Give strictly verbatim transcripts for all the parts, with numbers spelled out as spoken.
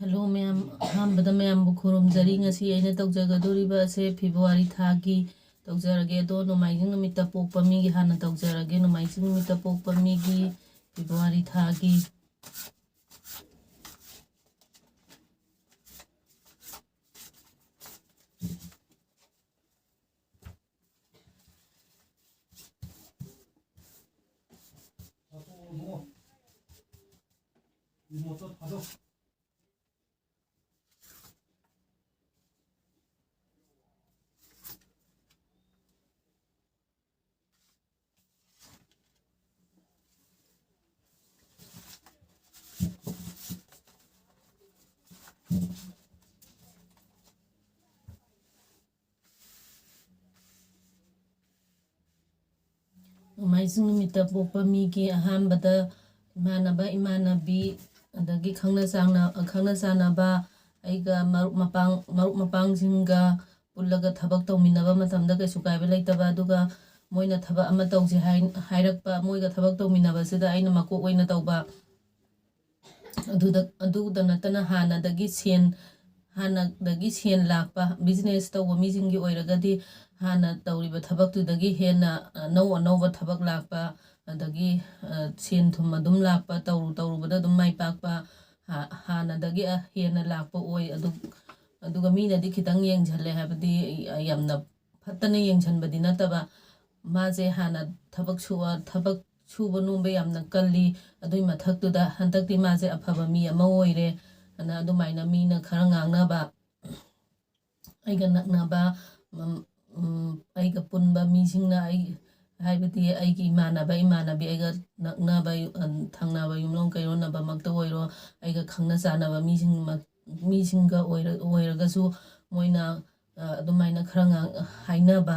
Hello ꯃꯌꯥꯝ, ꯑꯍꯥꯟꯕꯗ ꯃꯌꯥꯝꯕꯨ ꯈꯨꯔꯨꯝꯖꯔꯤ꯫ ꯉꯁꯤ ꯑꯩꯅ ꯇꯧꯖꯒꯗꯧꯔꯤꯕ ꯑꯁꯦ ꯐꯦꯕ꯭ꯔꯨꯋꯥꯔꯤ ꯊꯥꯒꯤ ꯇꯧꯖꯔꯒꯦ꯫ ꯑꯗꯣ ꯅꯣꯡꯃꯥꯏꯖꯤꯡ ꯅꯨꯃꯤꯠꯇ ꯄꯣꯛꯄ ꯃꯤꯒꯤ ꯍꯥꯟꯅ ꯇꯧꯖꯔꯒꯦ꯫ ꯅꯣꯡꯃꯥꯏꯖꯤꯡ ꯅꯨꯃꯤꯠꯇ ꯄꯣꯛꯄ ꯃꯤꯒꯤ ꯐꯦꯕ꯭ꯔꯨꯋꯥꯔꯤ ꯊꯥꯒꯤ ꯅꯣꯡꯃꯥꯏꯖꯤꯡ ꯅꯨꯃꯤꯠꯇ ꯄꯣꯛꯄ ꯃꯤꯒꯤ ꯑꯍꯥꯟꯕꯗ ꯏꯃꯥꯟꯅꯕ ꯏꯃꯥꯟꯅꯕꯤ, ꯑꯗꯒꯤ ꯈꯪꯅ ꯆꯥꯟꯅ-, ꯈꯪꯅ ꯆꯥꯟꯅꯕ, ꯑꯩꯒ ꯃꯔꯨꯞ ꯃꯄꯥꯡ, ꯃꯔꯨꯞ ꯃꯄꯥꯡꯁꯤꯡꯒ ꯄꯨꯜꯂꯒ ꯊꯕꯛ ꯇꯧꯃꯤꯟꯅꯕ ꯃꯇꯝꯗ ꯀꯩꯁꯨ ꯀꯥꯏꯕ ꯂꯩꯇꯕ, ꯑꯗꯨꯒ ꯃꯣꯏꯅ ꯊꯕꯛ ꯑꯃ ꯇꯧꯁꯦ ꯍꯥꯏ-, ꯍꯥꯏꯔꯛꯄ, ꯃꯣꯏꯒ ꯊꯕꯛ ꯇꯧꯃꯤꯟꯅꯕꯁꯤꯗ ꯑꯩꯅ ꯃꯀꯣꯛ ꯑꯣꯏꯅ ꯇꯧꯕ, ꯑꯗꯨꯗ, ꯑꯗꯨꯗ ꯅꯠꯇꯅ ꯍꯥꯟꯅꯗꯒꯤ ꯁꯦꯟ, ꯍꯥꯟꯅꯗꯒꯤ ꯁꯦꯟ ꯂꯥꯛꯄ, ꯕꯤꯖꯤꯅꯦꯁ ꯇꯧꯕ ꯃꯤꯁꯤꯡꯒꯤ ꯑꯣꯏꯔꯒꯗꯤ ꯍꯥꯟꯅ ꯇꯧꯔꯤꯕ ꯊꯕꯛꯇꯨꯗꯒꯤ ꯍꯦꯟꯅ ꯑꯅꯧ ꯑꯅꯧꯕ ꯊꯕꯛ ꯂꯥꯛꯄ, ꯑꯗꯒꯤ, ꯑ, ꯁꯦꯟ ꯊꯨꯝ ꯑꯗꯨꯝ ꯂꯥꯛꯄ, ꯇꯧꯔꯨ ꯇꯧꯔꯨꯕꯗ ꯑꯗꯨꯝ ꯃꯥꯏ ꯄꯥꯛꯄ, ꯍꯥ-, ꯍꯥꯟꯅꯗꯒꯤ, ꯑ, ꯍꯦꯟꯅ ꯂꯥꯛꯄ ꯑꯣꯏ꯫ ꯑꯗꯨ, ꯑꯗꯨꯒ ꯃꯤꯅꯗꯤ ꯈꯤꯇꯪ ꯌꯦꯡꯁꯤꯜꯂꯦ ꯍꯥꯏꯕꯗꯤ, ꯑ, ꯌꯥꯝꯅ ꯐꯠꯇꯅ ꯌꯦꯡꯁꯤꯟꯕꯗꯤ ꯅꯠꯇꯕ, ꯃꯥꯁꯦ ꯍꯥꯟꯅ ꯊꯕꯛ ꯁꯨꯕ, ꯊꯕꯛ ꯁꯨꯕ ꯅꯣꯝꯕ ꯌꯥꯝꯅ ꯀꯜꯂꯤ꯫ ꯑꯗꯨꯏ ꯃꯊꯛꯇꯨꯗ ꯍꯟꯗꯛꯇꯤ ꯃꯥꯁꯦ ꯑꯐꯕ ꯃꯤ ꯑꯃ ꯑꯣꯏꯔꯦ ꯑꯅ ꯑꯗꯨꯃꯥꯏꯅ ꯃꯤꯅ ꯈꯔ ꯉꯥꯡꯅꯕ, ꯑꯩꯒ ꯅꯛꯅꯕ, ꯎꯝ, ꯎꯝ, ꯑꯩꯒ ꯄꯨꯟꯕ ꯃꯤꯁꯤꯡꯅ ꯑꯩ, ꯍꯥꯏꯕꯗꯤ ꯑꯩꯒꯤ ꯏꯃꯥꯟꯅꯕ, ꯏꯃꯥꯟꯅꯕꯤ, ꯑꯩꯒ ꯅꯛꯅꯕ, ꯌꯨ-, ꯑ, ꯊꯪꯅꯕ ꯌꯨꯝꯂꯣꯟ ꯀꯩꯔꯣꯟꯅꯕꯃꯛꯇ ꯑꯣꯏꯔꯣ, ꯑꯩꯒ ꯈꯪꯅ ꯆꯥꯟꯅꯕ ꯃꯤꯁꯤꯡꯃꯛ-, ꯃꯤꯁꯤꯡꯒ ꯑꯣꯏꯔ-, ꯑꯣꯏꯔꯒꯁꯨ ꯃꯣꯏꯅ, ꯑ, ꯑꯗꯨꯃꯥꯏꯅ ꯈꯔ ꯉꯥꯡ-, ꯍꯥꯏꯅꯕ꯫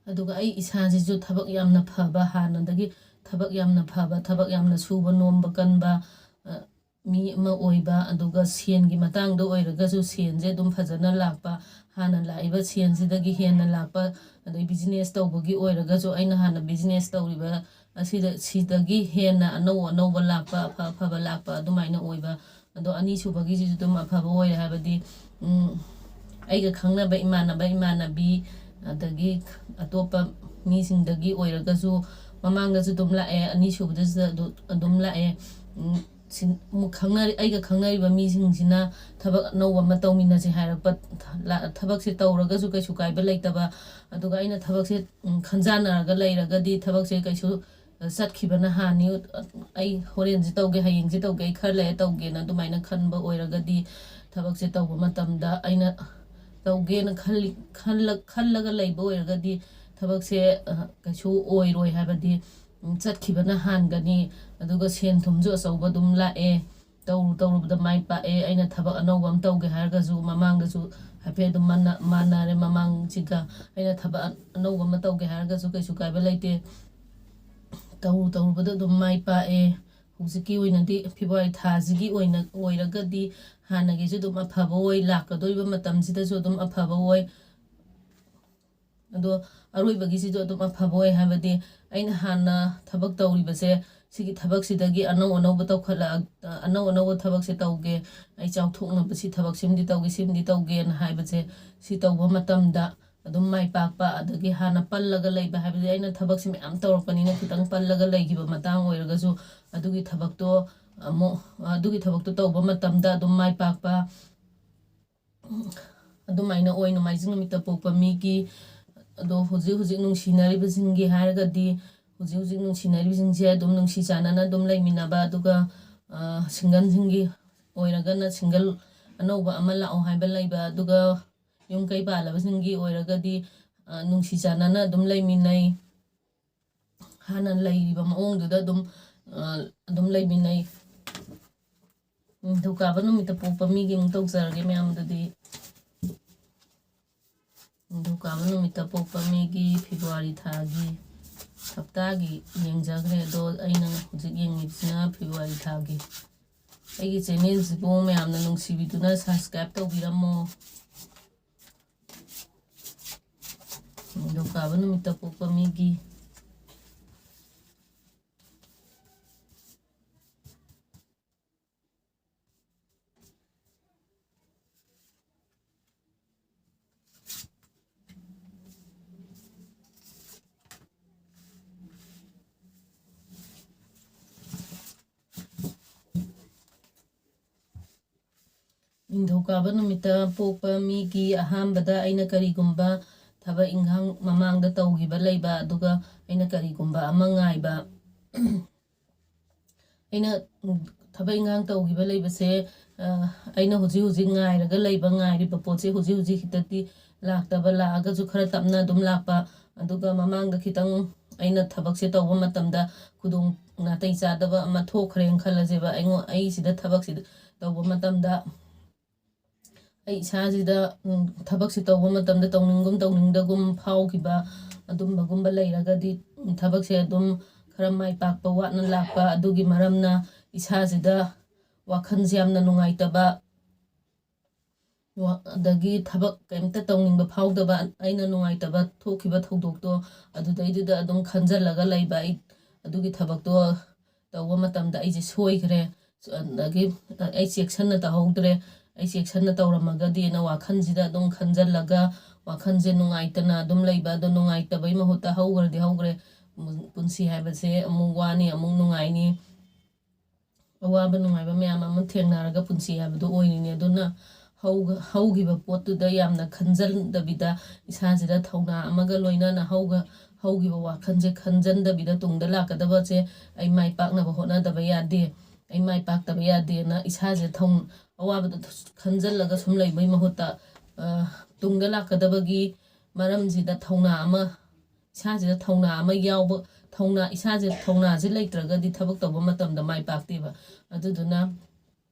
ꯑꯗꯨꯒ ꯑꯩ ꯏꯁꯥꯁꯤꯁꯨ ꯊꯕꯛ ꯌꯥꯝꯅ ꯐꯕ, ꯍꯥꯟꯅꯗꯒꯤ ꯊꯕꯛ ꯌꯥꯝꯅ ꯐꯕ, ꯊꯕꯛ ꯌꯥꯝꯅ ꯁꯨꯕ ꯅꯣꯝꯕ ꯀꯟꯕ, ꯑ, ꯃꯤ ꯑꯃ ꯑꯣꯏꯕ, ꯑꯗꯨꯒ ꯁꯦꯟꯒꯤ ꯃꯇꯥꯡꯗ ꯑꯣꯏꯔꯒꯁꯨ ꯁꯦꯟꯁꯦ ꯑꯗꯨꯝ ꯐꯖꯅ ꯂꯥꯛꯄ, ꯍꯥꯟꯅ ꯂꯥꯛꯏꯕ ꯁꯦꯟꯁꯤꯗꯒꯤ ꯍꯦꯟꯅ ꯂꯥꯛꯄ, ꯑꯗꯩ ꯕꯤꯖꯤꯅꯦꯁ ꯇꯧꯕꯒꯤ ꯑꯣꯏꯔꯒꯁꯨ ꯑꯩꯅ ꯍꯥꯟꯅ ꯕꯤꯖꯤꯅꯦꯁ ꯇꯧꯔꯤꯕ ꯑꯁꯤꯗ, ꯁꯤꯗꯒꯤ ꯍꯦꯟꯅ ꯑꯅꯧ ꯑꯅꯧꯕ ꯂꯥꯛꯄ, ꯑꯐ ꯑꯐꯕ ꯂꯥꯛꯄ ꯑꯗꯨꯃꯥꯏꯅ ꯑꯣꯏꯕ꯫ ꯑꯗꯣ ꯑꯅꯤꯁꯨꯕꯒꯤꯁꯤꯁꯨ ꯑꯗꯨꯝ ꯑꯐꯕ ꯑꯣꯏꯔꯦ, ꯍꯥꯏꯕꯗꯤ, ꯎꯝ, ꯑꯩꯒ ꯈꯪꯅꯕ ꯏꯃꯥꯟꯅꯕ ꯏꯃꯥꯟꯅꯕꯤ, ꯑꯗꯒꯤ ꯑꯇꯣꯞꯄ ꯃꯤꯁꯤꯡꯗꯒꯤ ꯑꯣꯏꯔꯒꯁꯨ, ꯃꯃꯥꯡꯗꯁꯨ ꯑꯗꯨꯝ ꯂꯥꯛꯑꯦ, ꯑꯅꯤꯁꯨꯕꯗꯁꯨ ꯑꯗꯨ-, ꯑꯗꯨꯝ ꯂꯥꯛꯑꯦ꯫ ꯎꯝ, ꯁꯤ-, ꯑꯃꯨꯛ ꯈꯪꯅꯔꯤ-, ꯑꯩꯒ ꯈꯪꯅꯔꯤꯕ ꯃꯤꯁꯤꯡꯁꯤꯅ ꯊꯕꯛ ꯑꯅꯧꯕ ꯑꯃ ꯇꯧꯃꯤꯟꯅꯁꯦ ꯍꯥꯏꯔꯛꯄ, ꯂꯥ-, ꯊꯕꯛꯁꯦ ꯇꯧꯔꯒꯁꯨ ꯀꯩꯁꯨ ꯀꯥꯏꯕ ꯂꯩꯇꯕ, ꯑꯗꯨꯒ ꯑꯩꯅ ꯊꯕꯛꯁꯦ, ꯎꯝ, ꯈꯟꯖꯥꯟꯅꯔꯒ ꯂꯩꯔꯒꯗꯤ ꯊꯕꯛꯁꯦ ꯀꯩꯁꯨ ꯆꯠꯈꯤꯕꯅ ꯍꯥꯟꯅꯤ꯫ ꯑꯩ ꯍꯣꯔꯦꯟꯁꯤ ꯇꯧꯒꯦ, ꯍꯌꯦꯡꯁꯤ ꯇꯧꯒꯦ, ꯑꯩ ꯈꯔ ꯂꯩꯔ ꯇꯧꯒꯦꯅ ꯑꯗꯨꯃꯥꯏꯅ ꯈꯟꯕ ꯑꯣꯏꯔꯒꯗꯤ, ꯊꯕꯛꯁꯦ ꯇꯧꯕ ꯃꯇꯝꯗ ꯑꯩꯅ ꯇꯧꯒꯦꯅ ꯈꯜꯂꯤ, ꯈꯜꯂ-, ꯈꯜꯂꯒ ꯂꯩꯕ ꯑꯣꯏꯔꯒꯗꯤ, ꯊꯕꯛꯁꯦ, ꯑ, ꯀꯩꯁꯨ ꯑꯣꯏꯔꯣꯏ, ꯍꯥꯏꯕꯗꯤ, ꯎꯝ, ꯆꯠꯈꯤꯕꯅ ꯍꯥꯟꯒꯅꯤ꯫ ꯑꯗꯨꯒ ꯁꯦꯟ ꯊꯨꯝꯁꯨ ꯑꯆꯧꯕ ꯑꯗꯨꯝ ꯂꯥꯛꯑꯦ꯫ ꯇꯧꯔꯨ ꯇꯧꯔꯨꯕꯗ ꯃꯥꯏ ꯄꯥꯛꯑꯦ꯫ ꯑꯩꯅ ꯊꯕꯛ ꯑꯅꯧꯕ ꯑꯃ ꯇꯧꯒꯦ ꯍꯥꯏꯔꯒꯁꯨ, ꯃꯃꯥꯡꯗꯁꯨ ꯍꯥꯏꯐꯦꯠ ꯑꯗꯨꯝ ꯃꯥꯟꯅ-, ꯃꯥꯟꯅꯔꯦ꯫ ꯃꯃꯥꯡꯁꯤꯒ ꯑꯩꯅ ꯊꯕꯛ ꯑ-, ꯑꯅꯧꯕ ꯑꯃ ꯇꯧꯒꯦ ꯍꯥꯏꯔꯒꯁꯨ ꯀꯩꯁꯨ ꯀꯥꯏꯕ ꯂꯩꯇꯦ꯫ ꯇꯧꯔꯨ ꯇꯧꯔꯨꯕꯗ ꯑꯗꯨꯝ ꯃꯥꯏ ꯄꯥꯛꯑꯦ꯫ ꯍꯧꯖꯤꯛꯀꯤ ꯑꯣꯏꯅꯗꯤ ꯐꯦꯕ꯭ꯔꯨꯋꯥꯔꯤ ꯊꯥꯁꯤꯒꯤ ꯑꯣꯏꯅ, ꯑꯣꯏꯔꯒꯗꯤ ꯍꯥꯟꯅꯒꯤꯁꯨ ꯑꯗꯨꯝ ꯑꯐꯕ ꯑꯣꯏ, ꯂꯥꯛꯀꯗꯧꯔꯤꯕ ꯃꯇꯝꯁꯤꯗꯁꯨ ꯑꯗꯨꯝ ꯑꯐꯕ ꯑꯣꯏ꯫ ꯑꯗꯣ ꯑꯔꯣꯏꯕꯒꯤꯁꯤꯁꯨ ꯑꯗꯨꯝ ꯑꯐꯕ ꯑꯣꯏ, ꯍꯥꯏꯕꯗꯤ ꯑꯩꯅ ꯍꯥꯟꯅ ꯊꯕꯛ ꯇꯧꯔꯤꯕꯁꯦ, ꯁꯤꯒꯤ ꯊꯕꯛꯁꯤꯗꯒꯤ ꯑꯅꯧ ꯑꯅꯧꯕ ꯇꯧꯈꯠꯂꯛ-, ꯑꯅꯧ ꯑꯅꯧꯕ ꯊꯕꯛꯁꯦ ꯇꯧꯒꯦ, ꯑꯩ ꯆꯥꯎꯊꯣꯛꯅꯕ ꯁꯤ ꯊꯕꯛꯁꯤꯃꯗꯤ ꯇꯧꯒꯦ, ꯁꯤꯃꯗꯤ ꯇꯧꯒꯦꯅ ꯍꯥꯏꯕꯁꯦ, ꯁꯤ ꯇꯧꯕ ꯃꯇꯝꯗ ꯑꯗꯨꯝ ꯃꯥꯏ ꯄꯥꯛꯄ, ꯑꯗꯒꯤ ꯍꯥꯟꯅ ꯄꯜꯂꯒ ꯂꯩꯕ ꯍꯥꯏꯕꯗꯤ, ꯑꯩꯅ ꯊꯕꯛꯁꯦ ꯃꯌꯥꯝ ꯇꯧꯔꯛꯄꯅꯤꯅ ꯈꯤꯇꯪ ꯄꯜꯂꯒ ꯂꯩꯈꯤꯕ ꯃꯇꯥꯡ ꯑꯣꯏꯔꯒꯁꯨ, ꯑꯗꯨꯒꯤ ꯊꯕꯛꯇꯣ ꯑꯃꯨꯛ, ꯑꯗꯨꯒꯤ ꯊꯕꯛꯇꯣ ꯇꯧꯕ ꯃꯇꯝꯗ ꯑꯗꯨꯝ ꯃꯥꯏ ꯄꯥꯛꯄ, ꯑꯗꯨꯃꯥꯏꯅ ꯑꯣꯏ꯫ ꯅꯣꯡꯃꯥꯏꯖꯤꯡ ꯅꯨꯃꯤꯠꯇ ꯄꯣꯛꯄ ꯃꯤꯒꯤ, ꯑꯗꯣ ꯍꯧꯖꯤꯛ ꯍꯧꯖꯤꯛ ꯅꯨꯡꯁꯤꯅꯔꯤꯕꯁꯤꯡꯒꯤ ꯍꯥꯏꯔꯒꯗꯤ, ꯍꯧꯖꯤꯛ ꯍꯧꯖꯤꯛ ꯅꯨꯡꯁꯤꯅꯔꯤꯕꯁꯤꯡꯁꯦ ꯑꯗꯨꯝ ꯅꯨꯡꯁꯤ ꯆꯥꯟꯅꯅ ꯑꯗꯨꯝ ꯂꯩꯃꯤꯟꯅꯕ, ꯑꯗꯨꯒ, ꯑ, ꯁꯤꯡꯒꯜꯁꯤꯡꯒꯤ ꯑꯣꯏꯔꯒꯅ ꯁꯤꯡꯒꯜ ꯑꯅꯧꯕ ꯑꯃ ꯂꯥꯛꯑꯣ ꯍꯥꯏꯕ ꯂꯩꯕ, ꯑꯗꯨꯒ ꯌꯨꯝ ꯀꯩ ꯄꯥꯜꯂꯕꯁꯤꯡꯒꯤ ꯑꯣꯏꯔꯒꯗꯤ, ꯑ, ꯅꯨꯡꯁꯤ ꯆꯥꯟꯅꯅ ꯑꯗꯨꯝ ꯂꯩꯃꯤꯟꯅꯩ꯫ ꯍꯥꯟꯅ ꯂꯩꯔꯤꯕ ꯃꯑꯣꯡꯗꯨꯗ ꯑꯗꯨꯝ, ꯑ, ꯑꯗꯨꯝ ꯂꯩꯃꯤꯟꯅꯩ꯫ ꯅꯤꯡꯊꯧꯀꯥꯕ ꯅꯨꯃꯤꯠꯇ ꯄꯣꯛꯄ ꯃꯤꯒꯤ ꯑꯃꯨꯛ ꯇꯧꯖꯔꯒꯦ ꯃꯌꯥꯝꯗꯨꯗꯤ꯫ ꯅꯤꯡꯊꯧꯀꯥꯕ ꯅꯨꯃꯤꯠꯇ ꯄꯣꯛꯄ ꯃꯤꯒꯤ ꯐꯦꯕ꯭ꯔꯨꯋꯥꯔꯤ ꯊꯥꯒꯤ, ꯍꯞꯇꯥꯒꯤ ꯌꯦꯡꯖꯈ꯭ꯔꯦ, ꯑꯗꯣ ꯑꯩꯅ ꯍꯧꯖꯤꯛ ꯌꯦꯡꯉꯤꯕꯁꯤꯅ ꯐꯦꯕ꯭ꯔꯨꯋꯥꯔꯤ ꯊꯥꯒꯤ꯫ ꯑꯩꯒꯤ ꯆꯦꯅꯦꯜꯁꯤꯕꯨ ꯃꯌꯥꯝꯅ ꯅꯨꯡꯁꯤꯕꯤꯗꯨꯅ subscribe ꯇꯧꯕꯤꯔꯝꯃꯣ꯫ ꯅꯤꯡꯊꯧꯀꯥꯕ ꯅꯨꯃꯤꯠꯇ ꯄꯣꯛꯄ ꯃꯤꯒꯤ ꯅꯤꯡꯊꯧꯀꯥꯕ ꯅꯨꯃꯤꯠꯇ ꯄꯣꯛꯄ ꯃꯤꯒꯤ ꯑꯍꯥꯟꯕꯗ ꯑꯩꯅ ꯀꯔꯤꯒꯨꯝꯕ ꯊꯕꯛ ꯏꯟꯈꯥꯡ ꯃꯃꯥꯡꯗ ꯇꯧꯈꯤꯕ ꯂꯩꯕ, ꯑꯗꯨꯒ ꯑꯩꯅ ꯀꯔꯤꯒꯨꯝꯕ ꯑꯃ ꯉꯥꯏꯕ꯫ ꯑꯩꯅ, ꯎꯝ, ꯊꯕꯛ ꯏꯟꯈꯥꯡ ꯇꯧꯈꯤꯕ ꯂꯩꯕꯁꯦ, ꯑ, ꯑꯩꯅ ꯍꯧꯖꯤꯛ ꯍꯧꯖꯤꯛ ꯉꯥꯏꯔꯒ ꯂꯩꯕ, ꯉꯥꯏꯔꯤꯕ ꯄꯣꯠꯁꯦ ꯍꯧꯖꯤꯛ ꯍꯧꯖꯤꯛ ꯈꯤꯇꯗꯤ ꯂꯥꯛꯇꯕ, ꯂꯥꯛꯑꯒꯁꯨ ꯈꯔ ꯇꯞꯅ ꯑꯗꯨꯝ ꯂꯥꯛꯄ, ꯑꯗꯨꯒ ꯃꯃꯥꯡꯗ ꯈꯤꯇꯪ ꯑꯩꯅ ꯊꯕꯛꯁꯦ ꯇꯧꯕ ꯃꯇꯝꯗ ꯈꯨꯗꯣꯡ ꯅꯥꯇꯩ ꯆꯥꯗꯕ ꯑꯃ ꯊꯣꯛꯈ꯭ꯔꯦꯅ ꯈꯜꯂꯁꯦꯕ, ꯑꯩꯉꯣꯟ-, ꯑꯩ ꯁꯤꯗ ꯊꯕꯛꯁꯤꯗ ꯇꯧꯕ ꯃꯇꯝꯗ, ꯑꯩ ꯏꯁꯥꯁꯤꯗ, ꯎꯝ, ꯊꯕꯛꯁꯦ ꯇꯧꯕ ꯃꯇꯝꯗ ꯇꯧꯅꯤꯡꯒꯨꯝ ꯇꯧꯅꯤꯡꯗꯒꯨꯝ ꯐꯥꯎꯈꯤꯕ, ꯑꯗꯨꯝꯕꯒꯨꯝꯕ ꯂꯩꯔꯒꯗꯤ, ꯎꯝ, ꯊꯕꯛꯁꯦ ꯑꯗꯨꯝ ꯈꯔ ꯃꯥꯏ ꯄꯥꯛꯄ ꯋꯥꯠꯅ ꯂꯥꯛꯄ, ꯑꯗꯨꯒꯤ ꯃꯔꯝꯅ ꯏꯁꯥꯁꯤꯗ ꯋꯥꯈꯜꯁꯦ ꯌꯥꯝꯅ ꯅꯨꯡꯉꯥꯏꯇꯕ, ꯋꯥ-, ꯑꯗꯒꯤ ꯊꯕꯛ ꯀꯩꯝꯇ ꯇꯧꯅꯤꯡꯕ ꯐꯥꯎꯗꯕ, ꯑꯩꯅ ꯅꯨꯡꯉꯥꯏꯇꯕ ꯊꯣꯛꯈꯤꯕ ꯊꯧꯗꯣꯛꯇꯣ ꯑꯗꯨꯗꯩꯗꯨꯗ ꯑꯗꯨꯝ ꯈꯟꯖꯜꯂꯒ ꯂꯩꯕ꯫ ꯑꯩ ꯑꯗꯨꯒꯤ ꯊꯕꯛꯇꯣ ꯇꯧꯕ ꯃꯇꯝꯗ ꯑꯩꯁꯦ ꯁꯣꯏꯈ꯭ꯔꯦ, ꯑꯗꯒꯤ ꯑꯩ ꯆꯦꯛꯁꯤꯟꯅ ꯇꯧꯍꯧꯗ꯭ꯔꯦ꯫ ꯑꯩ ꯆꯦꯛꯁꯤꯟꯅ ꯇꯧꯔꯝꯃꯒꯗꯤꯅ ꯋꯥꯈꯜꯁꯤꯗ ꯑꯗꯨꯝ ꯈꯟꯖꯜꯂꯒ ꯋꯥꯈꯜꯁꯦ ꯅꯨꯡꯉꯥꯏꯇꯅ ꯑꯗꯨꯝ ꯂꯩꯕ꯫ ꯑꯗꯣ ꯅꯨꯡꯉꯥꯏꯇꯕꯩ ꯃꯍꯨꯠꯇ ꯍꯧꯈ꯭ꯔꯗꯤ ꯍꯧꯈ꯭ꯔꯦ꯫ ꯄꯨꯟꯁꯤ ꯍꯥꯏꯕꯁꯦ ꯑꯃꯨꯛ ꯋꯥꯅꯤ, ꯑꯃꯨꯛ ꯅꯨꯡꯉꯥꯏꯅꯤ꯫ ꯑꯋꯥꯕ ꯅꯨꯡꯉꯥꯏꯕ ꯃꯌꯥꯝ ꯑꯃ ꯊꯦꯡꯅꯔꯒ ꯄꯨꯟꯁꯤ ꯍꯥꯏꯕꯗꯨ ꯑꯣꯏꯔꯤꯅꯤ꯫ ꯑꯗꯨꯅ ꯍꯧ-, ꯍꯧꯈꯤꯕ ꯄꯣꯠꯇꯨꯗ ꯌꯥꯝꯅ ꯈꯟꯖꯟꯗꯕꯤꯗ, ꯏꯁꯥꯁꯤꯗ ꯊꯧꯅꯥ ꯑꯃꯒ ꯂꯣꯏꯅꯅ ꯍꯧꯒ-, ꯍꯧꯈꯤꯕ ꯋꯥꯈꯜꯁꯦ ꯈꯟꯖꯟꯗꯕꯤꯗ, ꯇꯨꯡꯗ ꯂꯥꯛꯀꯗꯕꯁꯦ ꯑꯩ ꯃꯥꯏ ꯄꯥꯛꯅꯕ ꯍꯣꯠꯅꯗꯕ ꯌꯥꯗꯦ, ꯑꯩ ꯃꯥꯏ ꯄꯥꯛꯇꯕ ꯌꯥꯗꯦꯅ ꯏꯁꯥꯁꯦ ꯊꯧ-, ꯑꯋꯥꯕꯗꯣ ꯈꯟꯖꯜꯂꯒ ꯁꯨꯝ ꯂꯩꯕꯩ ꯃꯍꯨꯠꯇ, ꯑ, ꯇꯨꯡꯗ ꯂꯥꯛꯀꯗꯕꯒꯤ ꯃꯔꯝꯁꯤꯗ ꯊꯧꯅꯥ ꯑꯃ, ꯏꯁꯥꯁꯤꯗ ꯊꯧꯅꯥ ꯑꯃ ꯌꯥꯎꯕ, ꯊꯧꯅꯥ, ꯏꯁꯥꯁꯦ ꯊꯧꯅꯥꯁꯦ ꯂꯩꯇ꯭ꯔꯒꯗꯤ ꯊꯕꯛ ꯇꯧꯕ ꯃꯇꯝꯗ ꯃꯥꯏ ꯄꯥꯛꯇꯦꯕ꯫ ꯑꯗꯨꯗꯨꯅ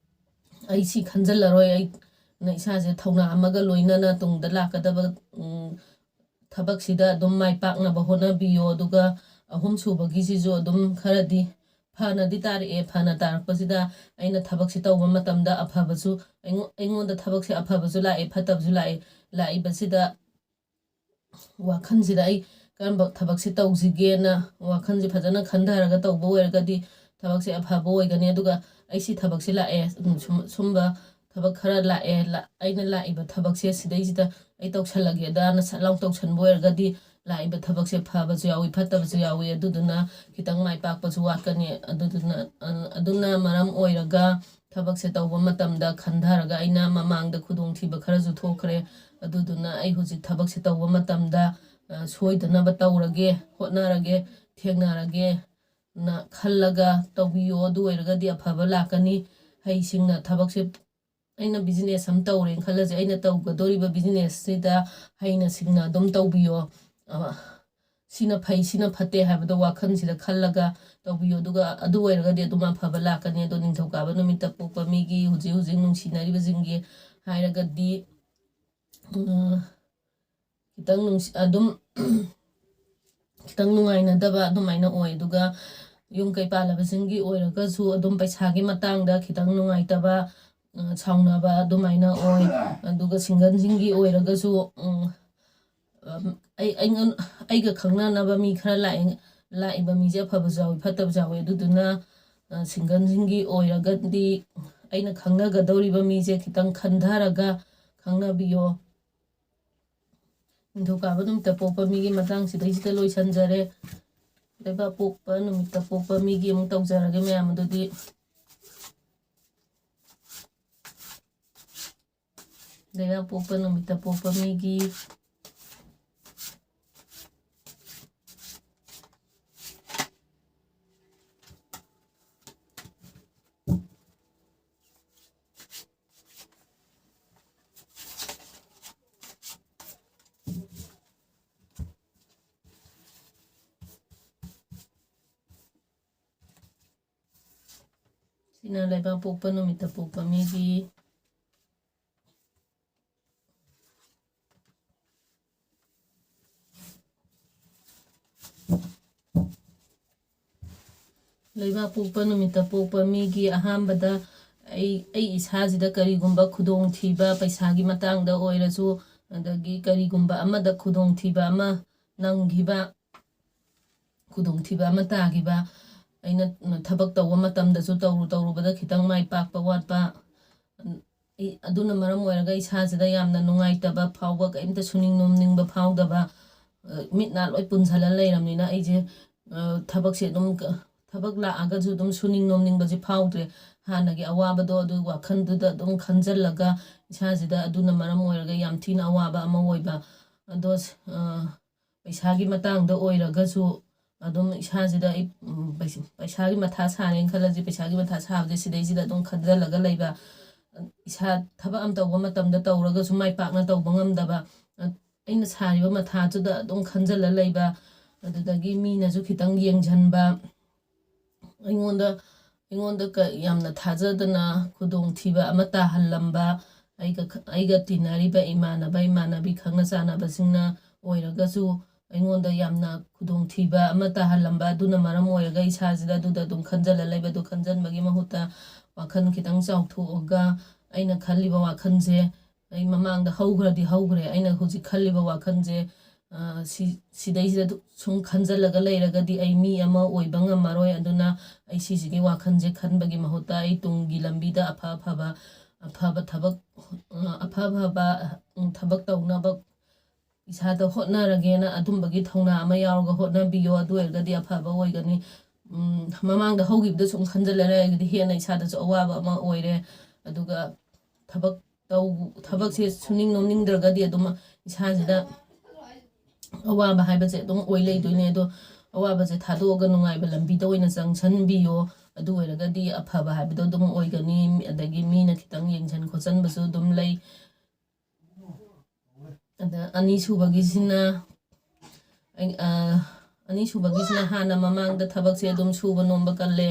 ꯑꯩ ꯁꯤ ꯈꯟꯖꯜꯂꯔꯣꯏ, ꯑꯩꯅ ꯏꯁꯥꯁꯦ ꯊꯧꯅꯥ ꯑꯃꯒ ꯂꯣꯏꯅꯅ ꯇꯨꯡꯗ ꯂꯥꯛꯀꯗꯕ, ꯎꯝ, ꯊꯕꯛꯁꯤꯗ ꯑꯗꯨꯝ ꯃꯥꯏ ꯄꯥꯛꯅꯕ ꯍꯣꯠꯅꯕꯤꯌꯣ꯫ ꯑꯗꯨꯒ ꯑꯍꯨꯝ ꯁꯨꯕꯒꯤꯁꯤꯁꯨ ꯑꯗꯨꯝ ꯈꯔꯗꯤ ꯐꯅꯗꯤ ꯇꯥꯔꯛꯑꯦ꯫ ꯐꯅ ꯇꯥꯔꯛꯄꯁꯤꯗ ꯑꯩꯅ ꯊꯕꯛꯁꯤ ꯇꯧꯕ ꯃꯇꯝꯗ ꯑꯐꯕꯁꯨ ꯑꯩꯉꯣ-, ꯑꯩꯉꯣꯟꯗ ꯊꯕꯛꯁꯦ ꯑꯐꯕꯁꯨ ꯂꯥꯛꯑꯦ, ꯐꯠꯇꯕꯁꯨ ꯂꯥꯛꯑꯦ꯫ ꯂꯥꯛꯏꯕꯁꯤꯗ ꯋꯥꯈꯜꯁꯤꯗ ꯑꯩ ꯀꯔꯝꯕ ꯊꯕꯛꯁꯦ ꯇꯧꯁꯤꯒꯦꯅ ꯋꯥꯈꯜꯁꯦ ꯐꯖꯅ ꯈꯟꯊꯔꯒ ꯇꯧꯕ ꯑꯣꯏꯔꯒꯗꯤ ꯊꯕꯛꯁꯦ ꯑꯐꯕ ꯑꯣꯏꯒꯅꯤ꯫ ꯑꯗꯨꯒ ꯑꯩ ꯁꯤ ꯊꯕꯛꯁꯦ ꯂꯥꯛꯑꯦ, ꯎꯝ, ꯁꯨꯝ-, ꯁꯨꯝꯕ ꯊꯕꯛ ꯈꯔ ꯂꯥꯛꯑꯦ, ꯂꯥ-, ꯑꯩꯅ ꯂꯥꯛꯏꯕ ꯊꯕꯛꯁꯦ ꯁꯤꯗꯩꯁꯤꯗ ꯑꯩ ꯇꯧꯁꯜꯂꯒꯦꯗꯅ ꯁꯠ ꯂꯥꯎ ꯇꯧꯁꯟꯕ ꯑꯣꯏꯔꯒꯗꯤ ꯂꯥꯛꯏꯕ ꯊꯕꯛꯁꯦ ꯐꯕꯁꯨ ꯌꯥꯎꯏ, ꯐꯠꯇꯕꯁꯨ ꯌꯥꯎꯏ꯫ ꯑꯗꯨꯗꯨꯅ ꯈꯤꯇꯪ ꯃꯥꯏ ꯄꯥꯛꯄꯁꯨ ꯋꯥꯠꯀꯅꯤ꯫ ꯑꯗꯨꯗꯨꯅ, ꯑ, ꯑꯗꯨꯅ ꯃꯔꯝ ꯑꯣꯏꯔꯒ ꯊꯕꯛꯁꯦ ꯇꯧꯕ ꯃꯇꯝꯗ ꯈꯟꯊꯔꯒ ꯑꯩꯅ ꯃꯃꯥꯡꯗ ꯈꯨꯗꯣꯡꯊꯤꯕ ꯈꯔꯁꯨ ꯊꯣꯛꯈ꯭ꯔꯦ꯫ ꯑꯗꯨꯗꯨꯅ ꯑꯩ ꯍꯧꯖꯤꯛ ꯊꯕꯛꯁꯦ ꯇꯧꯕ ꯃꯇꯝꯗ, ꯑ, ꯁꯣꯏꯗꯅꯕ ꯇꯧꯔꯒꯦ, ꯍꯣꯠꯅꯔꯒꯦ, ꯊꯦꯡꯅꯔꯒꯦꯅ ꯈꯜꯂꯒ ꯇꯧꯕꯤꯌꯣ꯫ ꯑꯗꯨ ꯑꯣꯏꯔꯒꯗꯤ ꯑꯐꯕ ꯂꯥꯛꯀꯅꯤ꯫ ꯍꯩꯁꯤꯡꯅ ꯊꯕꯛꯁꯦ, ꯑꯩꯅ business ꯑꯃ ꯇꯧꯔꯦꯅ ꯈꯜꯂꯁꯦ, ꯑꯩꯅ ꯇꯧꯒꯗꯧꯔꯤꯕ businessꯁꯤꯗ ꯍꯩꯅ ꯁꯤꯡꯅ ꯑꯗꯨꯝ ꯇꯧꯕꯤꯌꯣ꯫ ꯑ, ꯁꯤꯅ ꯐꯩ, ꯁꯤꯅ ꯐꯠꯇꯦ ꯍꯥꯏꯕꯗꯣ ꯋꯥꯈꯜꯁꯤꯗ ꯈꯜꯂꯒ ꯇꯧꯕꯤꯌꯨ꯫ ꯑꯗꯨꯒ ꯑꯗꯨ ꯑꯣꯏꯔꯒꯗꯤ ꯑꯗꯨꯝ ꯑꯐꯕ ꯂꯥꯛꯀꯅꯤ꯫ ꯑꯗꯣ ꯅꯤꯡꯊꯧꯀꯥꯕ ꯅꯨꯃꯤꯠꯇ ꯄꯣꯛꯄ ꯃꯤꯒꯤ, ꯍꯧꯖꯤꯛ ꯍꯧꯖꯤꯛ ꯅꯨꯡꯁꯤꯅꯔꯤꯕꯁꯤꯡꯒꯤ ꯍꯥꯏꯔꯒꯗꯤ, ꯎꯝ, ꯈꯤꯇꯪ ꯅꯨꯡꯁꯤ-, ꯑꯗꯨꯝ ꯈꯤꯇꯪ ꯅꯨꯡꯉꯥꯏꯅꯗꯕ ꯑꯗꯨꯃꯥꯏꯅ ꯑꯣꯏ꯫ ꯑꯗꯨꯒ ꯌꯨꯝ ꯀꯩ ꯄꯥꯜꯂꯕꯁꯤꯡꯒꯤ ꯑꯣꯏꯔꯒꯁꯨ ꯑꯗꯨꯝ ꯄꯩꯁꯥꯒꯤ ꯃꯇꯥꯡꯗ ꯈꯤꯇꯪ ꯅꯨꯡꯉꯥꯏꯇꯕ, ꯑ, ꯁꯥꯎꯅꯕ ꯑꯗꯨꯃꯥꯏꯅ ꯑꯣꯏ꯫ ꯑꯗꯨꯒ singleꯁꯤꯡꯒꯤ ꯑꯣꯏꯔꯒꯁꯨ, ꯎꯝ, ꯑꯝ, ꯑꯩ, ꯑꯩꯉꯣꯟ-, ꯑꯩꯒ ꯈꯪꯅꯅꯕ ꯃꯤ ꯈꯔ ꯂꯥꯛꯑꯦ, ꯂꯥꯛꯏꯕ ꯃꯤꯁꯦ ꯑꯐꯕꯁꯨ ꯌꯥꯎꯋꯤ, ꯐꯠꯇꯕꯁꯨ ꯌꯥꯎꯋꯤ꯫ ꯑꯗꯨꯗꯨꯅ, ꯑ, singleꯁꯤꯡꯒꯤ ꯑꯣꯏꯔꯒꯗꯤ ꯑꯩꯅ ꯈꯪꯅꯒꯗꯧꯔꯤꯕ ꯃꯤꯁꯦ ꯈꯤꯇꯪ ꯈꯟꯊꯔꯒ ꯈꯪꯅꯕꯤꯌꯣ꯫ ꯅꯤꯡꯊꯧꯀꯥꯕ ꯅꯨꯃꯤꯠꯇ ꯄꯣꯛꯄ ꯃꯤꯒꯤ ꯃꯇꯥꯡꯁꯤꯗꯩꯁꯤꯗ ꯂꯣꯏꯁꯤꯟꯖꯔꯦ꯫ ꯂꯩꯕꯥꯛ ꯄꯣꯛꯄ ꯅꯨꯃꯤꯠꯇ ꯄꯣꯛꯄ ꯃꯤꯒꯤ ꯑꯃꯨꯛ ꯇꯧꯖꯔꯒꯦ ꯃꯌꯥꯝ ꯑꯗꯨꯗꯤ꯫ ꯂꯩꯕꯥꯛ ꯄꯣꯛꯄ ꯅꯨꯃꯤꯠꯇ ꯄꯣꯛꯄ ꯃꯤꯒꯤ꯫ ꯁꯤꯅ ꯂꯩꯕꯥꯛ ꯄꯣꯛꯄ ꯅꯨꯃꯤꯠꯇ ꯄꯣꯛꯄ ꯃꯤꯒꯤ꯫ ꯂꯩꯕꯥꯛ ꯄꯣꯛꯄ ꯅꯨꯃꯤꯠꯇ ꯄꯣꯛꯄ ꯃꯤꯒꯤ ꯑꯍꯥꯟꯕꯗ ꯑꯩ, ꯑꯩ ꯏꯁꯥꯁꯤꯗ ꯀꯔꯤꯒꯨꯝꯕ ꯈꯨꯗꯣꯡꯊꯤꯕ, ꯄꯩꯁꯥꯒꯤ ꯃꯇꯥꯡꯗ ꯑꯣꯏꯔꯁꯨ, ꯑꯗꯒꯤ ꯀꯔꯤꯒꯨꯝꯕ ꯑꯃꯗ ꯈꯨꯗꯣꯡꯊꯤꯕ ꯑꯃ ꯅꯪꯈꯤꯕ, ꯈꯨꯗꯣꯡꯊꯤꯕ ꯑꯃ ꯇꯥꯈꯤꯕ, ꯑꯩꯅ ꯊꯕꯛ ꯇꯧꯕ ꯃꯇꯝꯗꯁꯨ ꯇꯧꯔꯨ ꯇꯧꯔꯨꯕꯗ ꯈꯤꯇꯪ ꯃꯥꯏ ꯄꯥꯛꯄ ꯋꯥꯠꯄ, ꯑꯩ, ꯑꯗꯨꯅ ꯃꯔꯝ ꯑꯣꯏꯔꯒ ꯏꯁꯥꯁꯤꯗ ꯌꯥꯝꯅ ꯅꯨꯡꯉꯥꯏꯇꯕ ꯐꯥꯎꯕ, ꯀꯔꯤꯝꯇ ꯁꯨꯅꯤꯡ ꯅꯣꯝꯅꯤꯡꯕ ꯐꯥꯎꯗꯕ, ꯑ, ꯃꯤꯠ ꯅꯥ ꯂꯣꯏ ꯄꯨꯟꯁꯤꯜꯂ ꯂꯩꯔꯕꯅꯤꯅ ꯑꯩꯁꯦ, ꯑ, ꯊꯕꯛꯁꯦ ꯑꯗꯨꯝ ꯀ-, ꯊꯕꯛ ꯂꯥꯛꯑꯒꯁꯨ ꯑꯗꯨꯝ ꯁꯨꯅꯤꯡ ꯅꯣꯝꯅꯤꯡꯕꯁꯦ ꯐꯥꯎꯗ꯭ꯔꯦ꯫ ꯍꯥꯟꯅꯒꯤ ꯑꯋꯥꯕꯗꯣ ꯑꯗꯨ ꯋꯥꯈꯜꯗꯨꯗ ꯑꯗꯨꯝ ꯈꯟꯖꯜꯂꯒ ꯏꯁꯥꯁꯤꯗ ꯑꯗꯨꯅ ꯃꯔꯝ ꯑꯣꯏꯔꯒ ꯌꯥꯝ ꯊꯤꯅ ꯑꯋꯥꯕ ꯑꯃ ꯑꯣꯏꯕ꯫ ꯑꯗꯣ ꯄꯩꯁꯥꯒꯤ ꯃꯇꯥꯡꯗ ꯑꯣꯏꯔꯒꯁꯨ ꯑꯗꯨꯝ ꯏꯁꯥꯁꯤꯗ ꯑꯩ ꯄꯩꯁꯥꯒꯤ ꯃꯊꯥ ꯁꯥꯔꯦꯅ ꯈꯜꯂꯁꯤ, ꯄꯩꯁꯥꯒꯤ ꯃꯊꯥ ꯁꯥꯕꯁꯦ ꯁꯤꯗꯩꯁꯤꯗ ꯑꯗꯨꯝ ꯈꯟꯖꯜꯂꯒ ꯂꯩꯕ꯫ ꯏꯁꯥ ꯊꯕꯛ ꯑꯃ ꯇꯧꯕ ꯃꯇꯝꯗ ꯇꯧꯔꯒꯁꯨ ꯃꯥꯏ ꯄꯥꯛꯅ ꯇꯧꯕ ꯉꯝꯗꯕ꯫ ꯑꯩꯅ ꯁꯥꯔꯤꯕ ꯃꯊꯥꯗꯨꯗ ꯑꯗꯨꯝ ꯈꯟꯖꯜꯂ ꯂꯩꯕ꯫ ꯑꯗꯨꯗꯒꯤ ꯃꯤꯅꯁꯨ ꯈꯤꯇꯪ ꯌꯦꯡꯁꯤꯟꯕ꯫ ꯑꯩꯉꯣꯟꯗ ꯑꯩꯉꯣꯟꯗ ꯌꯥꯝꯅ ꯊꯥꯖꯗꯅ ꯈꯨꯗꯣꯡꯊꯤꯕ ꯑꯃ ꯇꯥꯍꯜꯂꯝꯕ꯫ ꯑꯩꯒ ꯑꯩꯒ ꯇꯤꯟꯅꯔꯤꯕ ꯏꯃꯥꯟꯅꯕ ꯏꯃꯥꯟꯅꯕꯤ ꯈꯪꯅ ꯆꯥꯟꯅꯕꯁꯤꯡꯅ ꯑꯣꯏꯔꯒꯁꯨ ꯑꯩꯉꯣꯟꯗ ꯌꯥꯝꯅ ꯈꯨꯗꯣꯡꯊꯤꯕ ꯑꯃ ꯇꯥꯍꯜꯂꯝꯕ꯫ ꯑꯗꯨꯅ ꯃꯔꯝ ꯑꯣꯏꯔꯒ ꯏꯁꯥꯁꯤꯗ ꯑꯗꯨꯗ ꯑꯗꯨꯝ ꯈꯟꯖꯜꯂ ꯂꯩꯕ꯫ ꯑꯗꯨ ꯈꯟꯖꯟꯕꯒꯤ ꯃꯍꯨꯠꯇ ꯋꯥꯈꯜ ꯈꯤꯇꯪ ꯆꯥꯎꯊꯣꯛꯑꯒ ꯑꯩꯅ ꯈꯜꯂꯤꯕ ꯋꯥꯈꯜꯁꯦ ꯑꯩ ꯃꯃꯥꯡꯗ ꯍꯧꯈ꯭ꯔꯗꯤ ꯍꯧꯈ꯭ꯔꯦ, ꯑꯩꯅ ꯍꯧꯖꯤꯛ ꯈꯜꯂꯤꯕ ꯋꯥꯈꯜꯁꯦ ꯁꯤ ꯁꯤꯗꯩꯁꯤꯗ ꯁꯨꯝ ꯈꯟꯖꯜꯂꯒ ꯂꯩꯔꯒꯗꯤ ꯑꯩ ꯃꯤ ꯑꯃ ꯑꯣꯏꯕ ꯉꯝꯃꯔꯣꯏ꯫ ꯑꯗꯨꯅ ꯑꯩ ꯁꯤꯁꯤꯒꯤ ꯋꯥꯈꯜꯁꯦ ꯈꯟꯕꯒꯤ ꯃꯍꯨꯠꯇ ꯑꯩ ꯇꯨꯡꯒꯤ ꯂꯝꯕꯤꯗ ꯑꯐ ꯑꯐꯕ ꯑꯐꯕ ꯊꯕꯛ ꯑꯐ ꯑꯐꯕ ꯊꯕꯛ ꯇꯧꯅꯕ ꯏꯁꯥꯗ ꯍꯣꯠꯅꯔꯒꯦꯅ ꯑꯗꯨꯝꯕꯒꯤ ꯊꯧꯅꯥ ꯑꯃ ꯌꯥꯎꯔꯒ ꯍꯣꯠꯅꯕꯤꯌꯣ꯫ ꯑꯗꯨ ꯑꯣꯏꯔꯒꯗꯤ ꯑꯐꯕ ꯑꯣꯏꯒꯅꯤ꯫ ꯃꯃꯥꯡꯗ ꯍꯧꯈꯤꯕꯗ ꯁꯨꯝ ꯈꯟꯖꯜꯂ ꯂꯩꯔꯒꯗꯤ ꯍꯦꯟꯅ ꯏꯁꯥꯗꯁꯨ ꯑꯋꯥꯕ ꯑꯃ ꯑꯣꯏꯔꯦ꯫ ꯑꯗꯨꯒ ꯊꯕꯛ ꯇꯧ ꯊꯕꯛꯁꯦ ꯁꯨꯅꯤꯡ ꯅꯣꯝꯅꯤꯡꯗ꯭ꯔꯒꯗꯤ ꯑꯗꯨꯝ ꯏꯁꯥꯁꯤꯗ ꯑꯋꯥꯕ ꯍꯥꯏꯕꯁꯦ ꯑꯗꯨꯝ ꯑꯣꯏ ꯂꯩꯗꯣꯏꯅꯦ꯫ ꯑꯗꯣ ꯑꯋꯥꯕꯁꯦ ꯊꯥꯗꯣꯛꯑꯒ ꯅꯨꯡꯉꯥꯏꯕ ꯂꯝꯕꯤꯗ ꯑꯣꯏꯅ ꯆꯪꯁꯟꯕꯤꯌꯣ꯫ ꯑꯗꯨ ꯑꯣꯏꯔꯒꯗꯤ ꯑꯐꯕ ꯍꯥꯏꯕꯗꯣ ꯑꯗꯨꯝ ꯑꯣꯏꯒꯅꯤ꯫ ꯑꯗꯒꯤ ꯃꯤꯅ ꯈꯤꯇꯪ ꯌꯦꯡꯁꯟ ꯈꯣꯠꯆꯟꯕꯁꯨ ꯑꯗꯨꯝ ꯂꯩ꯫ ꯑꯗ ꯑꯅꯤꯁꯨꯕꯒꯤꯁꯤꯅ ꯑꯅꯤꯁꯨꯕꯒꯤꯁꯤꯅ ꯍꯥꯟꯅ ꯃꯃꯥꯡꯗ ꯊꯕꯛꯁꯦ ꯑꯗꯨꯝ ꯁꯨꯕ ꯅꯣꯝꯕ ꯀꯜꯂꯦ꯫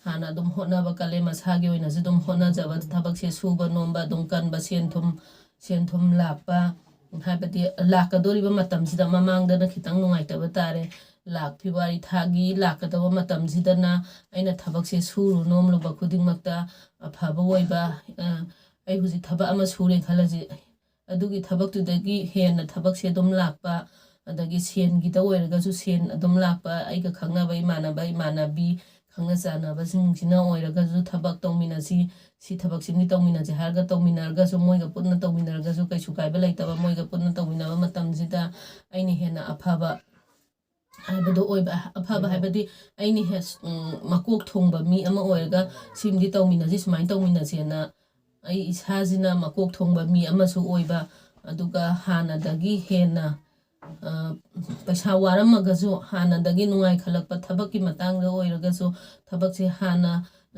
ꯍꯥꯟꯅ ꯑꯗꯨꯝ ꯍꯣꯠꯅꯕ ꯀꯜꯂꯦ꯫ ꯃꯁꯥꯒꯤ ꯑꯣꯏꯅꯁꯨ ꯑꯗꯨꯝ ꯍꯣꯠꯅꯖꯕ, ꯊꯕꯛꯁꯦ ꯁꯨꯕ ꯅꯣꯝꯕ ꯑꯗꯨꯝ ꯀꯟꯕ, ꯁꯦꯟ ꯊꯨꯝ ꯁꯦꯟ ꯊꯨꯝ ꯂꯥꯛꯄ, ꯍꯥꯏꯕꯗꯤ ꯂꯥꯛꯀꯗꯧꯔꯤꯕ ꯃꯇꯝꯁꯤꯗ ꯃꯃꯥꯡꯗꯅ ꯈꯤꯇꯪ ꯅꯨꯡꯉꯥꯏꯇꯕ ꯇꯥꯔꯦ꯫ ꯂꯥꯛ ꯐꯦꯕ꯭ꯔꯨꯋꯥꯔꯤ ꯊꯥꯒꯤ ꯂꯥꯛꯀꯗꯕ ꯃꯇꯝꯁꯤꯗꯅ ꯑꯩꯅ ꯊꯕꯛꯁꯦ ꯁꯨꯔꯨ ꯅꯣꯝꯂꯨꯕ ꯈꯨꯗꯤꯡꯃꯛꯇ ꯑꯐꯕ ꯑꯣꯏꯕ꯫ ꯑꯩ ꯍꯧꯖꯤꯛ ꯊꯕꯛ ꯑꯃ ꯁꯨꯔꯦ ꯈꯜꯂꯁꯤ, ꯑꯗꯨꯒꯤ ꯊꯕꯛꯇꯨꯗꯒꯤ ꯍꯦꯟꯅ ꯊꯕꯛꯁꯦ ꯑꯗꯨꯝ ꯂꯥꯛꯄ, ꯑꯗꯒꯤ ꯁꯦꯟꯒꯤꯗ ꯑꯣꯏꯔꯒꯁꯨ ꯁꯦꯟ ꯑꯗꯨꯝ ꯂꯥꯛꯄ, ꯑꯩꯒ ꯈꯪꯅꯕ ꯏꯃꯥꯟꯅꯕ ꯏꯃꯥꯟꯅꯕꯤ, ꯈꯪꯅ ꯆꯥꯟꯅꯕꯁꯤꯡꯁꯤꯅ ꯑꯣꯏꯔꯒꯁꯨ ꯊꯕꯛ ꯇꯧꯃꯤꯟꯅꯁꯤ, ꯁꯤ ꯊꯕꯛꯁꯤꯃꯗꯤ ꯇꯧꯃꯤꯟꯅꯁꯤ ꯍꯥꯏꯔꯒ ꯇꯧꯃꯤꯟꯅꯔꯒꯁꯨ, ꯃꯣꯏꯒ ꯄꯨꯟꯅ ꯇꯧꯃꯤꯟꯅꯔꯒꯁꯨ ꯀꯩꯁꯨ ꯀꯥꯏꯕ ꯂꯩꯇꯕ꯫ ꯃꯣꯏꯒ ꯄꯨꯟꯅ ꯇꯧꯃꯤꯟꯅꯕ ꯃꯇꯝꯁꯤꯗ ꯑꯩꯅ ꯍꯦꯟꯅ ꯑꯐꯕ ꯍꯥꯏꯕꯗꯣ ꯑꯣꯏꯕ꯫ ꯑꯐꯕ ꯍꯥꯏꯕꯗꯤ ꯑꯩꯅ ꯍꯦꯛ, ꯎꯝ, ꯃꯀꯣꯛ ꯊꯣꯡꯕ ꯃꯤ ꯑꯃ ꯑꯣꯏꯔꯒ ꯁꯤꯃꯗꯤ ꯇꯧꯃꯤꯟꯅꯁꯤ, ꯁꯨꯃꯥꯏꯅ ꯇꯧꯃꯤꯟꯅꯁꯦꯅ ꯑꯩ ꯏꯁꯥꯁꯤꯅ ꯃꯀꯣꯛ ꯊꯣꯡꯕ ꯃꯤ ꯑꯃꯁꯨ ꯑꯣꯏꯕ, ꯑꯗꯨꯒ ꯍꯥꯟꯅꯗꯒꯤ ꯍꯦꯟꯅ, ꯑ, ꯄꯩꯁꯥ ꯋꯥꯔꯝꯃꯒꯁꯨ, ꯍꯥꯟꯅꯗꯒꯤ ꯅꯨꯡꯉꯥꯏꯈꯠꯂꯛꯄ ꯊꯕꯛꯀꯤ ꯃꯇꯥꯡꯗ ꯑꯣꯏꯔꯒꯁꯨ, ꯊꯕꯛꯁꯦ ꯍꯥꯟꯅ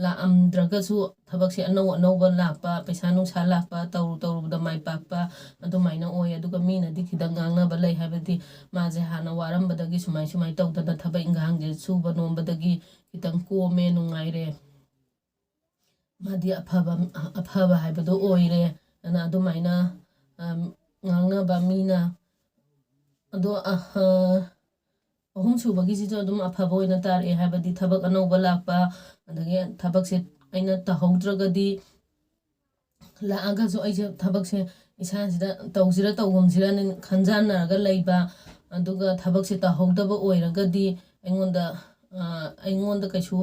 ꯂꯥꯛꯑꯝꯗ꯭ꯔꯒꯁꯨ, ꯊꯕꯛꯁꯦ ꯑꯅꯧ ꯑꯅꯧꯕ ꯂꯥꯛꯄ, ꯄꯩꯁꯥ ꯅꯨꯡꯁꯥ ꯂꯥꯛꯄ, ꯇꯧꯔꯨ ꯇꯧꯔꯨꯕꯗ ꯃꯥꯏ ꯄꯥꯛꯄ, ꯑꯗꯨꯃꯥꯏꯅ ꯑꯣꯏ꯫ ꯑꯗꯨꯒ ꯃꯤꯅꯗꯤ ꯈꯤꯇꯪ ꯉꯥꯡꯅꯕ ꯂꯩ, ꯍꯥꯏꯕꯗꯤ ꯃꯥꯁꯦ ꯍꯥꯟꯅ ꯋꯥꯔꯝꯕꯗꯒꯤ ꯁꯨꯃꯥꯏ ꯁꯨꯃꯥꯏ ꯇꯧꯗꯅ ꯊꯕꯛ ꯏꯟꯈꯥꯡꯁꯦ ꯁꯨꯕ ꯅꯣꯝꯕꯗꯒꯤ ꯈꯤꯇꯪ ꯀꯣꯝꯃꯦ, ꯅꯨꯡꯉꯥꯏꯔꯦ, ꯃꯥꯗꯤ ꯑꯐꯕ, ꯑꯐꯕ ꯍꯥꯏꯕꯗꯣ ꯑꯣꯏꯔꯦ ꯑꯅ ꯑꯗꯨꯃꯥꯏꯅ, ꯑꯝ, ꯉꯥꯡꯅꯕ ꯃꯤꯅ꯫ ꯑꯗꯣ, ꯑꯍ, ꯑꯍꯨꯝꯁꯨꯕꯒꯤꯁꯤꯁꯨ ꯑꯗꯨꯝ ꯑꯐꯕ ꯑꯣꯏꯅ ꯇꯥꯔꯛꯑꯦ, ꯍꯥꯏꯕꯗꯤ ꯊꯕꯛ ꯑꯅꯧꯕ ꯂꯥꯛꯄ, ꯑꯗꯒꯤ ꯊꯕꯛꯁꯦ ꯑꯩꯅ ꯇꯧꯍꯧꯗ꯭ꯔꯒꯗꯤ, ꯂꯥꯛꯑꯒꯁꯨ ꯑꯩꯁꯦ ꯊꯕꯛꯁꯦ ꯏꯁꯥꯁꯤꯗ ꯇꯧꯁꯤꯔ ꯇꯧꯒꯨꯝꯁꯤꯔꯅ ꯈꯟꯖꯥꯟꯅꯔꯒ ꯂꯩꯕ, ꯑꯗꯨꯒ ꯊꯕꯛꯁꯦ ꯇꯧꯍꯧꯗꯕ ꯑꯣꯏꯔꯒꯗꯤ ꯑꯩꯉꯣꯟꯗ, ꯑ, ꯑꯩꯉꯣꯟꯗ ꯀꯩꯁꯨ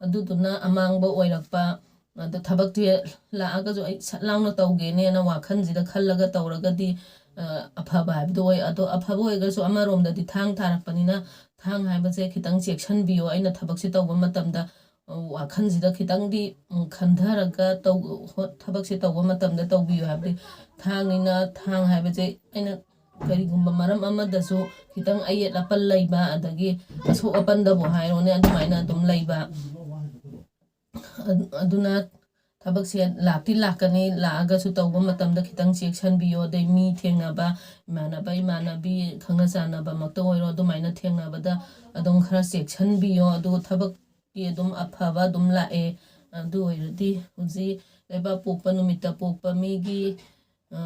ꯑꯗꯨꯗꯨꯅ ꯑꯃꯥꯡꯕ ꯑꯣꯏꯔꯛꯄ, ꯑꯗꯣ ꯊꯕꯛꯇꯤ ꯂꯥꯛꯑꯒꯁꯨ ꯑꯩ ꯁꯠ ꯂꯥꯎꯅ ꯇꯧꯒꯦꯅꯦꯅ ꯋꯥꯈꯜꯁꯤꯗ ꯈꯜꯂꯒ ꯇꯧꯔꯒꯗꯤ, ꯑ, ꯑꯐꯕ ꯍꯥꯏꯕꯗꯣ ꯑꯣꯏ꯫ ꯑꯗꯣ ꯑꯐꯕ ꯑꯣꯏꯔꯒꯁꯨ ꯑꯃꯔꯣꯝꯗꯗꯤ ꯊꯥꯡ ꯊꯥꯔꯛꯄꯅꯤꯅ, ꯊꯥꯡ ꯍꯥꯏꯕꯁꯦ ꯈꯤꯇꯪ ꯆꯦꯛꯁꯤꯟꯕꯤꯌꯣ꯫ ꯑꯩꯅ ꯊꯕꯛꯁꯦ ꯇꯧꯕ ꯃꯇꯝꯗ, ꯑ, ꯋꯥꯈꯜꯁꯤꯗ ꯈꯤꯇꯪꯗꯤ, ꯎꯝ, ꯈꯟꯊꯔꯒ ꯇꯧ-, ꯍꯣ-, ꯊꯕꯛꯁꯦ ꯇꯧꯕ ꯃꯇꯝꯗ ꯇꯧꯕꯤꯌꯨ꯫ ꯍꯥꯏꯕꯗꯤ ꯊꯥꯡꯅꯤꯅ, ꯊꯥꯡ ꯍꯥꯏꯕꯁꯦ ꯑꯩꯅ ꯀꯔꯤꯒꯨꯝꯕ ꯃꯔꯝ ꯑꯃꯗꯁꯨ ꯈꯤꯇꯪ ꯑꯌꯦꯠ ꯑꯄꯟ ꯂꯩꯕ, ꯑꯗꯒꯤ ꯑꯁꯣꯛ ꯑꯄꯟꯗꯕꯨ ꯍꯥꯏꯔꯣꯅꯦ, ꯑꯗꯨꯃꯥꯏꯅ ꯑꯗꯨꯝ ꯂꯩꯕ꯫ ꯑꯗꯨ-, ꯑꯗꯨꯅ ꯊꯕꯛꯁꯦ ꯂꯥꯛꯇꯤ ꯂꯥꯛꯀꯅꯤ, ꯂꯥꯛꯑꯒꯁꯨ ꯇꯧꯕ ꯃꯇꯝꯗ ꯈꯤꯇꯪ ꯆꯦꯛꯁꯤꯟꯕꯤꯌꯣ꯫ ꯑꯗꯩ ꯃꯤ ꯊꯦꯡꯅꯕ, ꯏꯃꯥꯟꯅꯕ, ꯏꯃꯥꯟꯅꯕꯤ, ꯈꯪꯅ ꯆꯥꯟꯅꯕꯃꯛꯇ ꯑꯣꯏꯔꯣ, ꯑꯗꯨꯃꯥꯏꯅ ꯊꯦꯡꯅꯕꯗ ꯑꯗꯨꯝ ꯈꯔ ꯆꯦꯛꯁꯤꯟꯕꯤꯌꯣ꯫ ꯑꯗꯨꯒ ꯊꯕꯛꯇꯤ ꯑꯗꯨꯝ ꯑꯐꯕ ꯑꯗꯨꯝ ꯂꯥꯛꯑꯦ꯫ ꯑꯗꯨ ꯑꯣꯏꯔꯗꯤ ꯍꯧꯖꯤꯛ ꯂꯩꯕꯥꯛ ꯄꯣꯛꯄ ꯅꯨꯃꯤꯠꯇ ꯄꯣꯛꯄ ꯃꯤꯒꯤ, ꯑ,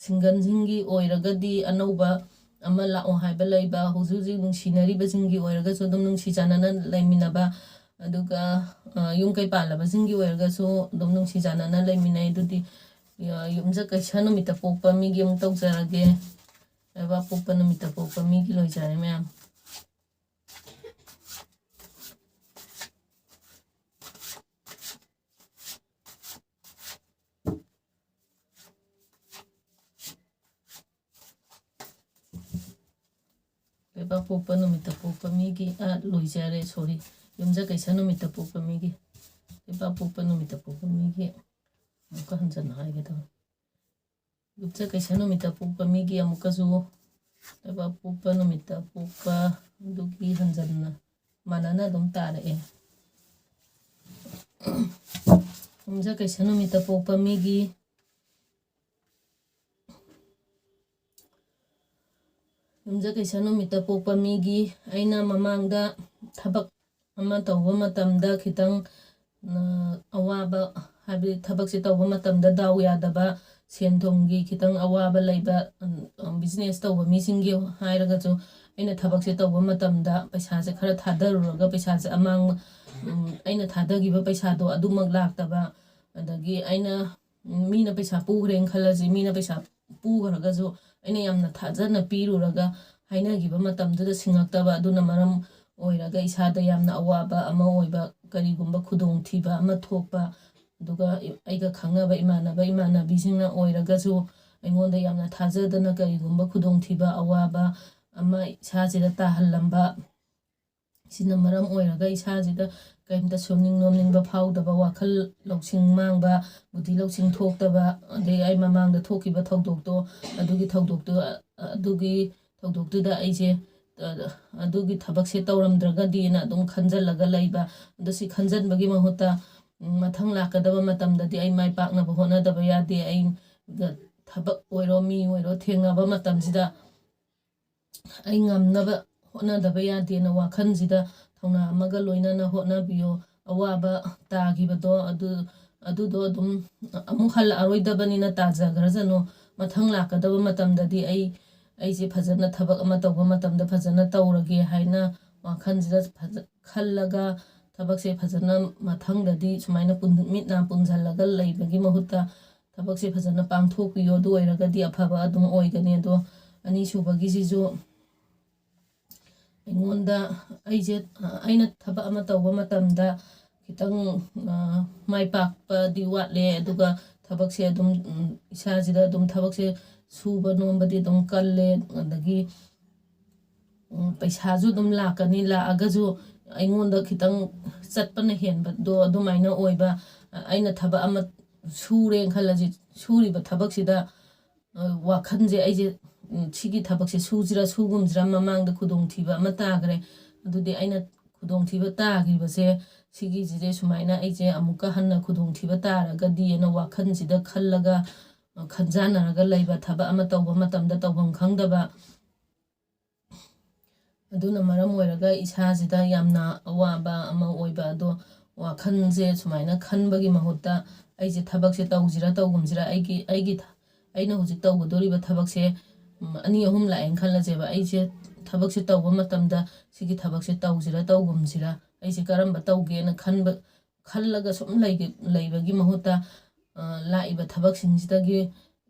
ꯁꯤꯡꯒꯜꯁꯤꯡꯒꯤ ꯑꯣꯏꯔꯒꯗꯤ ꯑꯅꯧꯕ ꯑꯃ ꯂꯥꯛꯑꯣ ꯍꯥꯏꯕ ꯂꯩꯕ, ꯍꯧꯖꯤꯛ ꯍꯧꯖꯤꯛ ꯅꯨꯡꯁꯤꯅꯔꯤꯕꯁꯤꯡꯒꯤ ꯑꯣꯏꯔꯒꯁꯨ ꯑꯗꯨꯝ ꯅꯨꯡꯁꯤ ꯆꯥꯟꯅꯅ ꯂꯩꯃꯤꯟꯅꯕ, ꯑꯗꯨꯒ, ꯑ, ꯌꯨꯝ ꯀꯩ ꯄꯥꯜꯂꯕꯁꯤꯡꯒꯤ ꯑꯣꯏꯔꯒꯁꯨ ꯑꯗꯨꯝ ꯅꯨꯡꯁꯤ ꯆꯥꯟꯅꯅ ꯂꯩꯃꯤꯟꯅꯩ꯫ ꯑꯗꯨꯗꯤ, ꯑ, ꯌꯨꯝꯁꯀꯩꯁ ꯅꯨꯃꯤꯠꯇ ꯄꯣꯛꯄ ꯃꯤꯒꯤ ꯑꯃꯨꯛ ꯇꯧꯖꯔꯒꯦ꯫ ꯂꯩꯕꯥꯛ ꯄꯣꯛꯄ ꯅꯨꯃꯤꯠꯇ ꯄꯣꯛꯄ ꯃꯤꯒꯤ ꯂꯣꯏꯖꯔꯦ, ꯃꯌꯥꯝ꯫ ꯂꯩꯕꯥꯛꯄꯣꯛꯄ ꯅꯨꯃꯤꯠꯇ ꯄꯣꯛꯄ ꯃꯤꯒꯤ, ꯑ, ꯂꯣꯏꯖꯔꯦ, sorry꯫ ꯌꯨꯝꯖꯀꯩꯁ ꯅꯨꯃꯤꯠꯇ ꯄꯣꯛꯄ ꯃꯤꯒꯤ, ꯂꯩꯕꯥꯛꯄꯣꯛꯄ ꯅꯨꯃꯤꯠꯇ ꯄꯣꯛꯄ ꯃꯤꯒꯤ ꯑꯃꯨꯛꯀ ꯍꯟꯖꯟꯅ ꯍꯥꯏꯒꯦ ꯇꯧꯕ꯫ ꯌꯨꯝꯖꯀꯩꯁ ꯅꯨꯃꯤꯠꯇ ꯄꯣꯛꯄ ꯃꯤꯒꯤ ꯑꯃꯨꯛꯀꯁꯨ, ꯂꯩꯕꯥꯛꯄꯣꯛꯄ ꯅꯨꯃꯤꯠꯇ ꯄꯣꯛꯄ ꯑꯗꯨꯒꯤ ꯍꯟꯖꯟꯅ ꯃꯥꯟꯅꯅ ꯑꯗꯨꯝ ꯇꯥꯔꯛꯑꯦ꯫ ꯌꯨꯝꯖꯀꯩꯁ ꯅꯨꯃꯤꯠꯇ ꯄꯣꯛꯄ ꯃꯤꯒꯤ, ꯌꯨꯝꯖꯀꯩꯁ ꯅꯨꯃꯤꯠꯇ ꯄꯣꯛꯄ ꯃꯤꯒꯤ, ꯑꯩꯅ ꯃꯃꯥꯡꯗ ꯊꯕꯛ ꯑꯃ ꯇꯧꯕ ꯃꯇꯝꯗ ꯈꯤꯇꯪ, ꯑ, ꯑꯋꯥꯕ, ꯍꯥꯏꯕꯗꯤ ꯊꯕꯛꯁꯦ ꯇꯧꯕ ꯃꯇꯝꯗ ꯗꯥꯎ ꯌꯥꯗꯕ, ꯁꯦꯟ ꯊꯨꯝꯒꯤ ꯈꯤꯇꯪ ꯑꯋꯥꯕ ꯂꯩꯕ, ꯎꯝ, ꯎꯝ, business ꯇꯧꯕ ꯃꯤꯁꯤꯡꯒꯤ ꯍꯥꯏꯔꯒꯁꯨ, ꯑꯩꯅ ꯊꯕꯛꯁꯦ ꯇꯧꯕ ꯃꯇꯝꯗ ꯄꯩꯁꯥꯁꯦ ꯈꯔ ꯊꯥꯗꯔꯨꯔꯒ ꯄꯩꯁꯥꯁꯦ ꯑꯃꯥꯡꯕ, ꯎꯝ, ꯑꯩꯅ ꯊꯥꯗꯈꯤꯕ ꯄꯩꯁꯥꯗꯣ ꯑꯗꯨꯃꯛ ꯂꯥꯛꯇꯕ, ꯑꯗꯒꯤ ꯑꯩꯅ, ꯎꯝ, ꯃꯤꯅ ꯄꯩꯁꯥ ꯄꯨꯈ꯭ꯔꯦꯅ ꯈꯜꯂꯁꯤ, ꯃꯤꯅ ꯄꯩꯁꯥ ꯄꯨꯈ꯭ꯔꯒꯁꯨ ꯑꯩꯅ ꯌꯥꯝꯅ ꯊꯥꯖꯅ ꯄꯤꯔꯨꯔꯒ ꯍꯥꯏꯅꯈꯤꯕ ꯃꯇꯝꯗꯨꯗ ꯁꯤꯡꯉꯛꯇꯕ, ꯑꯗꯨꯅ ꯃꯔꯝ ꯑꯣꯏꯔꯒ ꯏꯁꯥꯗ ꯌꯥꯝꯅ ꯑꯋꯥꯕ ꯑꯃ ꯑꯣꯏꯕ, ꯀꯔꯤꯒꯨꯝꯕ ꯈꯨꯗꯣꯡꯊꯤꯕ ꯑꯃ ꯊꯣꯛꯄ, ꯑꯗꯨꯒ ꯑꯩꯒ ꯈꯪꯅꯕ ꯏꯃꯥꯟꯅꯕ ꯏꯃꯥꯟꯅꯕꯤꯁꯤꯡꯅ ꯑꯣꯏꯔꯒꯁꯨ ꯑꯩꯉꯣꯟꯗ ꯌꯥꯝꯅ ꯊꯥꯖꯗꯅ ꯀꯔꯤꯒꯨꯝꯕ ꯈꯨꯗꯣꯡꯊꯤꯕ, ꯑꯋꯥꯕ ꯑꯃ ꯏꯁꯥꯁꯤꯗ ꯇꯥꯍꯜꯂꯝꯕ, ꯁꯤꯅ ꯃꯔꯝ ꯑꯣꯏꯔꯒ ꯏꯁꯥꯁꯤꯗ ꯀꯔꯤꯝꯇ ꯁꯨꯝꯅꯤꯡ ꯅꯣꯝꯅꯤꯡꯕ ꯐꯥꯎꯗꯕ, ꯋꯥꯈꯜ ꯂꯧꯁꯤꯡ ꯃꯥꯡꯕ, ꯕꯨꯙꯤ ꯂꯧꯁꯤꯡ ꯊꯣꯛꯇꯕ, ꯑꯗꯩ ꯑꯩ ꯃꯃꯥꯡꯗ ꯊꯣꯛꯈꯤꯕ ꯊꯧꯗꯣꯛꯇꯣ, ꯑꯗꯨꯒꯤ ꯊꯧꯗꯣꯛꯇꯨ, ꯑꯗꯨꯒꯤ ꯊꯧꯗꯣꯛꯇꯨꯗ ꯑꯩꯁꯦ, ꯑ, ꯑꯗꯨꯒꯤ ꯊꯕꯛꯁꯦ ꯇꯧꯔꯝꯗ꯭ꯔꯒꯗꯤꯅ ꯑꯗꯨꯝ ꯈꯟꯖꯜꯂꯒ ꯂꯩꯕ꯫ ꯑꯗꯣ ꯁꯤ ꯈꯟꯖꯟꯕꯒꯤ ꯃꯍꯨꯠꯇ, ꯎꯝ, ꯃꯊꯪ ꯂꯥꯛꯀꯗꯕ ꯃꯇꯝꯗꯗꯤ ꯑꯩ ꯃꯥꯏ ꯄꯥꯛꯅꯕ ꯍꯣꯠꯅꯗꯕ ꯌꯥꯗꯦ꯫ ꯑꯩ ꯊꯕꯛ ꯑꯣꯏꯔꯣ, ꯃꯤ ꯑꯣꯏꯔꯣ, ꯊꯦꯡꯅꯕ ꯃꯇꯝꯁꯤꯗ ꯑꯩ ꯉꯝꯅꯕ ꯍꯣꯠꯅꯗꯕ ꯌꯥꯗꯦꯅ ꯋꯥꯈꯜꯁꯤꯗ ꯊꯧꯅꯥ ꯑꯃꯒ ꯂꯣꯏꯅꯅ ꯍꯣꯠꯅꯕꯤꯌꯣ꯫ ꯑꯋꯥꯕ ꯇꯥꯈꯤꯕꯗꯣ ꯑꯗꯨ, ꯑꯗꯨꯗꯣ ꯑꯗꯨꯝ ꯑꯃꯨꯛ ꯍꯜꯂꯛꯑꯔꯣꯏꯗꯕꯅꯤꯅ ꯇꯥꯖꯈ꯭ꯔꯖꯅꯨ꯫ ꯃꯊꯪ ꯂꯥꯛꯀꯗꯕ ꯃꯇꯝꯗꯗꯤ ꯑꯩ, ꯑꯩꯁꯦ ꯐꯖꯅ ꯊꯕꯛ ꯑꯃ ꯇꯧꯕ ꯃꯇꯝꯗ ꯐꯖꯅ ꯇꯧꯔꯒꯦ ꯍꯥꯏꯅ ꯋꯥꯈꯜꯁꯤꯗ ꯐꯖ-, ꯈꯜꯂꯒ ꯊꯕꯛꯁꯦ ꯐꯖꯅ ꯃꯊꯪꯗꯗꯤ ꯁꯨꯃꯥꯏꯅ ꯄꯨꯟ-, ꯃꯤꯠ ꯅꯥ ꯄꯨꯟꯁꯤꯜꯂꯒ ꯂꯩꯕꯒꯤ ꯃꯍꯨꯠꯇ ꯊꯕꯛꯁꯦ ꯐꯖꯅ ꯄꯥꯡꯊꯣꯛꯄꯤꯌꯣ꯫ ꯑꯗꯨ ꯑꯣꯏꯔꯒꯗꯤ ꯑꯐꯕ ꯑꯗꯨꯝ ꯑꯣꯏꯒꯅꯤ꯫ ꯑꯗꯣ ꯑꯅꯤꯁꯨꯕꯒꯤꯁꯤꯁꯨ ꯑꯩꯉꯣꯟꯗ, ꯑꯩꯁꯦ, ꯑ, ꯑꯩꯅ ꯊꯕꯛ ꯑꯃ ꯇꯧꯕ ꯃꯇꯝꯗ ꯈꯤꯇꯪ, ꯑ, ꯃꯥꯏ ꯄꯥꯛꯄꯗꯤ ꯋꯥꯠꯂꯦ꯫ ꯑꯗꯨꯒ ꯊꯕꯛꯁꯦ ꯑꯗꯨꯝ, ꯎꯝ, ꯏꯁꯥꯁꯤꯗ ꯑꯗꯨꯝ ꯊꯕꯛꯁꯦ ꯁꯨꯕ ꯅꯣꯝꯕꯗꯤ ꯑꯗꯨꯝ ꯀꯜꯂꯦ꯫ ꯑꯗꯒꯤ ꯎꯝ, ꯄꯩꯁꯥꯁꯨ ꯑꯗꯨꯝ ꯂꯥꯛꯀꯅꯤ, ꯂꯥꯛꯑꯒꯁꯨ ꯑꯩꯉꯣꯟꯗ ꯈꯤꯇꯪ ꯆꯠꯄꯅ ꯍꯦꯟꯕꯗꯣ ꯑꯗꯨꯃꯥꯏꯅ ꯑꯣꯏꯕ꯫ ꯑꯩꯅ ꯊꯕꯛ ꯑꯃ ꯁꯨꯔꯦꯅ ꯈꯜꯂꯁꯤ, ꯁꯨꯔꯤꯕ ꯊꯕꯛꯁꯤꯗ, ꯑ, ꯋꯥꯈꯜꯁꯦ ꯑꯩꯁꯦ, ꯎꯝ, ꯁꯤꯒꯤ ꯊꯕꯛꯁꯦ ꯁꯨꯁꯤꯔꯥ ꯁꯨꯒꯨꯝꯁꯤꯔꯥ, ꯃꯃꯥꯡꯗ ꯈꯨꯗꯣꯡꯊꯤꯕ ꯑꯃ ꯇꯥꯈ꯭ꯔꯦ꯫ ꯑꯗꯨꯗꯤ ꯑꯩꯅ ꯈꯨꯗꯣꯡꯊꯤꯕ ꯇꯥꯈꯤꯕꯁꯦ, ꯁꯤꯒꯤꯁꯤꯗꯤ ꯁꯨꯃꯥꯏꯅ ꯑꯩꯁꯦ ꯑꯃꯨꯛꯀ ꯍꯟꯅ ꯈꯨꯗꯣꯡꯊꯤꯕ ꯇꯥꯔꯒꯗꯤꯅ ꯋꯥꯈꯜꯁꯤꯗ ꯈꯜꯂꯒ, ꯑ, ꯈꯟꯖꯥꯟꯅꯔꯒ ꯂꯩꯕ, ꯊꯕꯛ ꯑꯃ ꯇꯧꯕ ꯃꯇꯝꯗ ꯇꯧꯐꯝ ꯈꯪꯗꯕ꯫ ꯑꯗꯨꯅ ꯃꯔꯝ ꯑꯣꯏꯔꯒ ꯏꯁꯥꯁꯤꯗ ꯌꯥꯝꯅ ꯑꯋꯥꯕ ꯑꯃ ꯑꯣꯏꯕ꯫ ꯑꯗꯣ ꯋꯥꯈꯜꯁꯦ ꯁꯨꯃꯥꯏꯅ ꯈꯟꯕꯒꯤ ꯃꯍꯨꯠꯇ, ꯑꯩꯁꯦ ꯊꯕꯛꯁꯦ ꯇꯧꯁꯤꯔꯥ ꯇꯧꯒꯨꯝꯁꯤꯔꯥ, ꯑꯩꯒꯤ, ꯑꯩꯒꯤ ꯊ-, ꯑꯩꯅ ꯍꯧꯖꯤꯛ ꯇꯧꯒꯗꯧꯔꯤꯕ ꯊꯕꯛꯁꯦ, ꯎꯝ, ꯑꯅꯤ ꯑꯍꯨꯝ ꯂꯥꯛꯑꯦꯅ ꯈꯜꯂꯁꯦꯕ꯫ ꯑꯩꯁꯦ ꯊꯕꯛꯁꯦ ꯇꯧꯕ ꯃꯇꯝꯗ ꯁꯤꯒꯤ ꯊꯕꯛꯁꯦ ꯇꯧꯁꯤꯔꯥ ꯇꯧꯒꯨꯝꯁꯤꯔꯥ, ꯑꯩꯁꯦ ꯀꯔꯝꯕ ꯇꯧꯒꯦꯅ ꯈꯟꯕ, ꯈꯜꯂꯒ ꯁꯨꯝ ꯂꯩꯒ-, ꯂꯩꯕꯒꯤ ꯃꯍꯨꯠꯇ, ꯑ, ꯂꯥꯛꯏꯕ ꯊꯕꯛꯁꯤꯡꯁꯤꯗꯒꯤ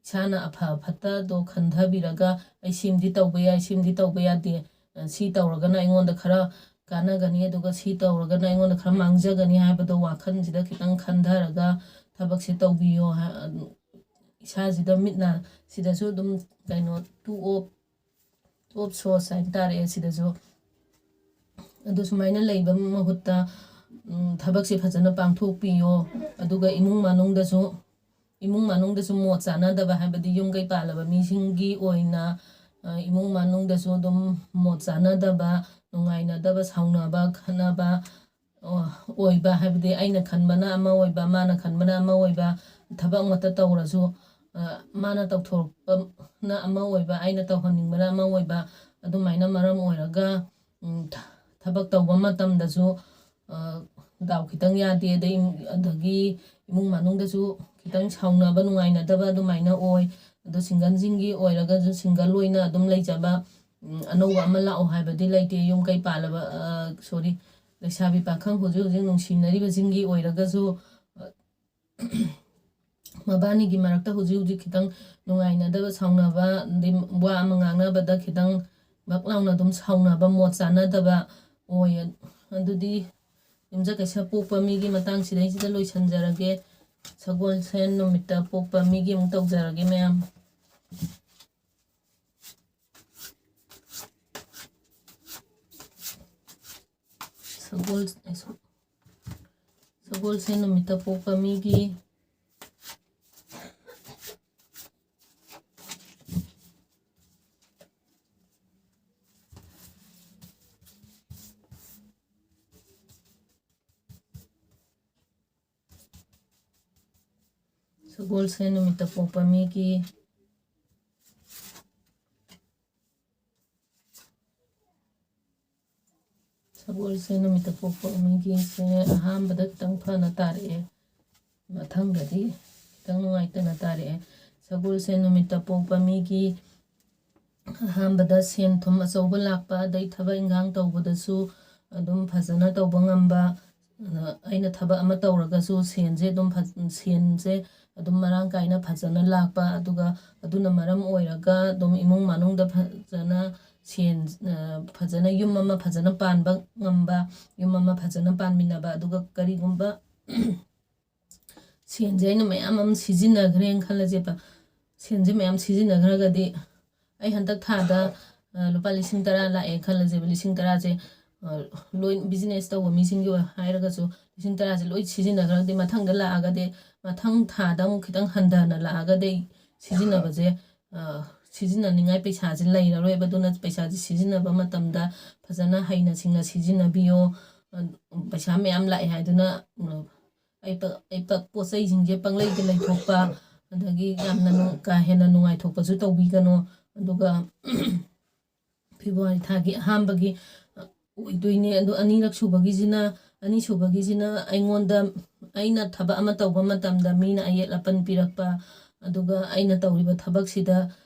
ꯏꯁꯥꯅ ꯑꯐ ꯐꯠꯇꯗꯣ ꯈꯟꯊꯕꯤꯔꯒ, ꯑꯩ ꯁꯤꯃꯗꯤ ꯇꯧꯕ ꯌꯥꯏ, ꯁꯤꯃꯗꯤ ꯇꯧꯕ ꯌꯥꯗꯦ, ꯑ, ꯁꯤ ꯇꯧꯔꯒꯅ ꯑꯩꯉꯣꯟꯗ ꯈꯔ ꯀꯥꯟꯅꯒꯅꯤ, ꯑꯗꯨꯒ ꯁꯤ ꯇꯧꯔꯒꯅ ꯑꯩꯉꯣꯟꯗ ꯈꯔ ꯃꯥꯡꯖꯒꯅꯤ ꯍꯥꯏꯕꯗꯣ ꯋꯥꯈꯜꯁꯤꯗ ꯈꯤꯇꯪ ꯈꯟꯊꯔꯒ ꯊꯕꯛꯁꯦ ꯇꯧꯕꯤꯌꯣ ꯍꯥꯏ-, ꯏꯁꯥꯁꯤꯗ ꯃꯤꯠ ꯅꯥ ꯁꯤꯗꯁꯨ ꯑꯗꯨꯝ ꯀꯩꯅꯣ, two of, two of swords ꯍꯥꯏꯅ ꯇꯥꯔꯛꯑꯦ ꯁꯤꯗꯁꯨ꯫ ꯑꯗꯨ ꯁꯨꯃꯥꯏꯅ ꯂꯩꯕ ꯃꯍꯨꯠꯇ, ꯎꯝ, ꯊꯕꯛꯁꯦ ꯐꯖꯅ ꯄꯥꯡꯊꯣꯛꯄꯤꯌꯣ꯫ ꯑꯗꯨꯒ ꯏꯃꯨꯡ ꯃꯅꯨꯡꯗꯁꯨ, ꯏꯃꯨꯡ ꯃꯅꯨꯡꯗꯁꯨ ꯃꯣꯠ ꯆꯥꯅꯗꯕ, ꯍꯥꯏꯕꯗꯤ ꯌꯨꯝ ꯀꯩ ꯄꯥꯜꯂꯕ ꯃꯤꯁꯤꯡꯒꯤ ꯑꯣꯏꯅ, ꯑ, ꯏꯃꯨꯡ ꯃꯅꯨꯡꯗꯁꯨ ꯑꯗꯨꯝ ꯃꯣꯠ ꯆꯥꯅꯗꯕ, ꯅꯨꯡꯉꯥꯏꯅꯗꯕ, ꯁꯥꯎꯅꯕ, ꯈꯠꯅꯕ, ꯑꯣ, ꯑꯣꯏꯕ, ꯍꯥꯏꯕꯗꯤ ꯑꯩꯅ ꯈꯟꯕꯅ ꯑꯃ ꯑꯣꯏꯕ, ꯃꯥꯅ ꯈꯟꯕꯅ ꯑꯃ ꯑꯣꯏꯕ, ꯊꯕꯛ ꯑꯃꯠꯇ ꯇꯧꯔꯁꯨ, ꯑ, ꯃꯥꯅ ꯇꯧꯊꯣꯔꯛꯄꯅ ꯑꯃ ꯑꯣꯏꯕ, ꯑꯩꯅ ꯇꯧꯍꯟꯅꯤꯡꯕꯅ ꯑꯃ ꯑꯣꯏꯕ, ꯑꯗꯨꯃꯥꯏꯅ ꯃꯔꯝ ꯑꯣꯏꯔꯒ, ꯎꯝ, ꯊ-, ꯊꯕꯛ ꯇꯧꯕ ꯃꯇꯝꯗꯁꯨ, ꯑ, ꯗꯥꯎ ꯈꯤꯇꯪ ꯌꯥꯗꯦ, ꯑꯗꯩ ꯏꯃꯨꯡ-, ꯑꯗꯒꯤ ꯏꯃꯨꯡ ꯃꯅꯨꯡꯗꯁꯨ ꯈꯤꯇꯪ ꯁꯥꯎꯅꯕ, ꯅꯨꯡꯉꯥꯏꯅꯗꯕ ꯑꯗꯨꯃꯥꯏꯅ ꯑꯣꯏ꯫ ꯑꯗꯣ ꯁꯤꯡꯒꯜꯁꯤꯡꯒꯤ ꯑꯣꯏꯔꯒꯁꯨ, ꯁꯤꯡꯒꯜ ꯑꯣꯏꯅ ꯑꯗꯨꯝ ꯂꯩꯖꯕ, ꯎꯝ, ꯑꯅꯧꯕ ꯑꯃ ꯂꯥꯛꯑꯣ ꯍꯥꯏꯕꯗꯤ ꯂꯩꯇꯦ꯫ ꯌꯨꯝ ꯀꯩ ꯄꯥꯜꯂꯕ, ꯑ, ꯁꯣꯔꯤ, ꯂꯩꯁꯥꯕꯤ ꯄꯥꯈꯪ ꯍꯧꯖꯤꯛ ꯍꯧꯖꯤꯛ ꯅꯨꯡꯁꯤꯅꯔꯤꯕꯁꯤꯡꯒꯤ ꯑꯣꯏꯔꯒꯁꯨ, ꯑ, ꯃꯕꯥꯅꯤꯒꯤ ꯃꯔꯛꯇ ꯍꯧꯖꯤꯛ ꯍꯧꯖꯤꯛ ꯈꯤꯇꯪ ꯅꯨꯡꯉꯥꯏꯅꯗꯕ, ꯁꯥꯎꯅꯕ, ꯑꯗꯩ ꯋꯥ ꯑꯃ ꯉꯥꯡꯅꯕꯗ ꯈꯤꯇꯪ ꯕꯛ ꯂꯥꯎꯅ ꯑꯗꯨꯝ ꯁꯥꯎꯅꯕ, ꯃꯣꯠ ꯆꯥꯅꯗꯕ ꯑꯣꯏ꯫ ꯑꯗꯨꯗꯤ ꯌꯨꯝꯖꯀꯩꯁ ꯄꯣꯛꯄ ꯃꯤꯒꯤ ꯃꯇꯥꯡꯁꯤꯗꯩꯁꯤꯗ ꯂꯣꯏꯁꯤꯟꯖꯔꯒꯦ꯫ ꯁꯒꯣꯜꯁꯦꯟ ꯅꯨꯃꯤꯠꯇ ꯄꯣꯛꯄ ꯃꯤꯒꯤ ꯑꯃꯨꯛ ꯇꯧꯖꯔꯒꯦ, ꯃꯌꯥꯝ꯫ ꯁꯒꯣꯜ, ꯁꯒꯣꯜꯁꯦꯟ ꯅꯨꯃꯤꯠꯇ ꯄꯣꯛꯄ ꯃꯤꯒꯤ ꯁꯒꯣꯜꯁꯦꯟ ꯅꯨꯃꯤꯠꯇ ꯄꯣꯛꯄ ꯃꯤꯒꯤ ꯁꯒꯣꯜꯁꯦꯟ ꯅꯨꯃꯤꯠꯇ ꯄꯣꯛꯄ ꯃꯤꯒꯤꯁꯦ ꯑꯍꯥꯟꯕꯗ ꯈꯤꯇꯪ ꯐꯅ ꯇꯥꯔꯛꯑꯦ, ꯃꯊꯪꯗꯗꯤ ꯈꯤꯇꯪ ꯅꯨꯡꯉꯥꯏꯇꯅ ꯇꯥꯔꯛꯑꯦ꯫ ꯁꯒꯣꯜꯁꯦꯟ ꯅꯨꯃꯤꯠꯇ ꯄꯣꯛꯄ ꯃꯤꯒꯤ ꯑꯍꯥꯟꯕꯗ ꯁꯦꯟ ꯊꯨꯝ ꯑꯆꯧꯕ ꯂꯥꯛꯄ, ꯑꯗꯩ ꯊꯕꯛ ꯏꯟꯈꯥꯡ ꯇꯧꯕꯗꯁꯨ ꯑꯗꯨꯝ ꯐꯖꯅ ꯇꯧꯕ ꯉꯝꯕ, ꯑ, ꯑꯩꯅ ꯊꯕꯛ ꯑꯃ ꯇꯧꯔꯒꯁꯨ ꯁꯦꯟꯁꯦ ꯑꯗꯨꯝ ꯐ-, ꯁꯦꯟꯁꯦ ꯑꯗꯨꯝ ꯃꯔꯥꯡ ꯀꯥꯏꯅ ꯐꯖꯅ ꯂꯥꯛꯄ, ꯑꯗꯨꯒ ꯑꯗꯨꯅ ꯃꯔꯝ ꯑꯣꯏꯔꯒ ꯑꯗꯨꯝ ꯏꯃꯨꯡ ꯃꯅꯨꯡꯗ ꯐꯖꯅ ꯁꯦꯟ, ꯑ, ꯐꯖꯅ ꯌꯨꯝ ꯑꯃ ꯐꯖꯅ ꯄꯥꯟꯕ ꯉꯝꯕ, ꯌꯨꯝ ꯑꯃ ꯐꯖꯅ ꯄꯥꯟꯃꯤꯟꯅꯕ, ꯑꯗꯨꯒ ꯀꯔꯤꯒꯨꯝꯕ ꯁꯦꯟꯁꯦ ꯑꯩꯅ ꯃꯌꯥꯝ ꯑꯃ ꯁꯤꯖꯤꯟꯅꯈ꯭ꯔꯦꯅ ꯈꯜꯂꯁꯦꯕ꯫ ꯁꯦꯟꯁꯦ ꯃꯌꯥꯝ ꯁꯤꯖꯤꯟꯅꯈ꯭ꯔꯒꯗꯤ, ꯑꯩ ꯍꯟꯗꯛ ꯊꯥꯗ, ꯑ, ꯂꯨꯄꯥ ꯂꯤꯁꯤꯡ ꯇꯔꯥ ꯂꯥꯛꯑꯦ ꯈꯜꯂꯁꯦꯕ, ꯂꯤꯁꯤꯡ ꯇꯔꯥꯁꯦ, ꯑ, ꯂꯣꯏ business ꯇꯧꯕ ꯃꯤꯁꯤꯡꯒꯤ ꯑꯣꯏ-, ꯍꯥꯏꯔꯒꯁꯨ ꯂꯤꯁꯤꯡ ꯇꯔꯥꯁꯦ ꯂꯣꯏ ꯁꯤꯖꯤꯟꯅꯈ꯭ꯔꯒꯗꯤ, ꯃꯊꯪꯗ ꯂꯥꯛꯑꯒꯗꯤ, ꯃꯊꯪ ꯊꯥꯗ ꯑꯃꯨꯛ ꯈꯤꯇꯪ ꯍꯟꯊꯅ ꯂꯥꯛꯑꯒꯗꯤ ꯑꯩ ꯁꯤꯖꯤꯟꯅꯕꯁꯦ, ꯑ, ꯁꯤꯖꯤꯟꯅꯅꯤꯡꯉꯥꯏ ꯄꯩꯁꯥꯁꯦ ꯂꯩꯔꯔꯣꯏꯕ꯫ ꯑꯗꯨꯅ ꯄꯩꯁꯥꯁꯦ ꯁꯤꯖꯤꯟꯅꯕ ꯃꯇꯝꯗ ꯐꯖꯅ ꯍꯩꯅ ꯁꯤꯡꯅ ꯁꯤꯖꯤꯟꯅꯕꯤꯌꯣ꯫ ꯑ, ꯄꯩꯁꯥ ꯃꯌꯥꯝ ꯂꯥꯛꯑꯦ ꯍꯥꯏꯗꯨꯅ, ꯑ, ꯑꯩ ꯄ-, ꯑꯩ ꯄ-, ꯄꯣꯠ ꯆꯩꯁꯤꯡꯁꯦ ꯄꯪꯂꯩꯗ ꯂꯩꯊꯣꯛꯄ, ꯑꯗꯒꯤ ꯌꯥꯝꯅ ꯅꯨꯡ-, ꯀꯥ ꯍꯦꯟꯅ ꯅꯨꯡꯉꯥꯏꯊꯣꯛꯄꯁꯨ ꯇꯧꯕꯤꯒꯅꯨ꯫ ꯑꯗꯨꯒ ꯐꯦꯕ꯭ꯔꯨꯋꯥꯔꯤ ꯊꯥꯒꯤ ꯑꯍꯥꯟꯕꯒꯤ, ꯑ, ꯑꯣꯏꯗꯣꯏꯅꯦ꯫ ꯑꯗꯣ ꯑꯅꯤꯔꯛ ꯁꯨꯕꯒꯤꯁꯤꯅ, ꯑꯅꯤꯁꯨꯕꯒꯤꯁꯤꯅ ꯑꯩꯉꯣꯟꯗ, ꯑꯩꯅ ꯊꯕꯛ ꯑꯃ ꯇꯧꯕ ꯃꯇꯝꯗ ꯃꯤꯅ ꯑꯌꯦꯠ ꯑꯄꯟ ꯄꯤꯔꯛꯄ, ꯑꯗꯨꯒ ꯑꯩꯅ ꯇꯧꯔꯤꯕ ꯊꯕꯛꯁꯤꯗ,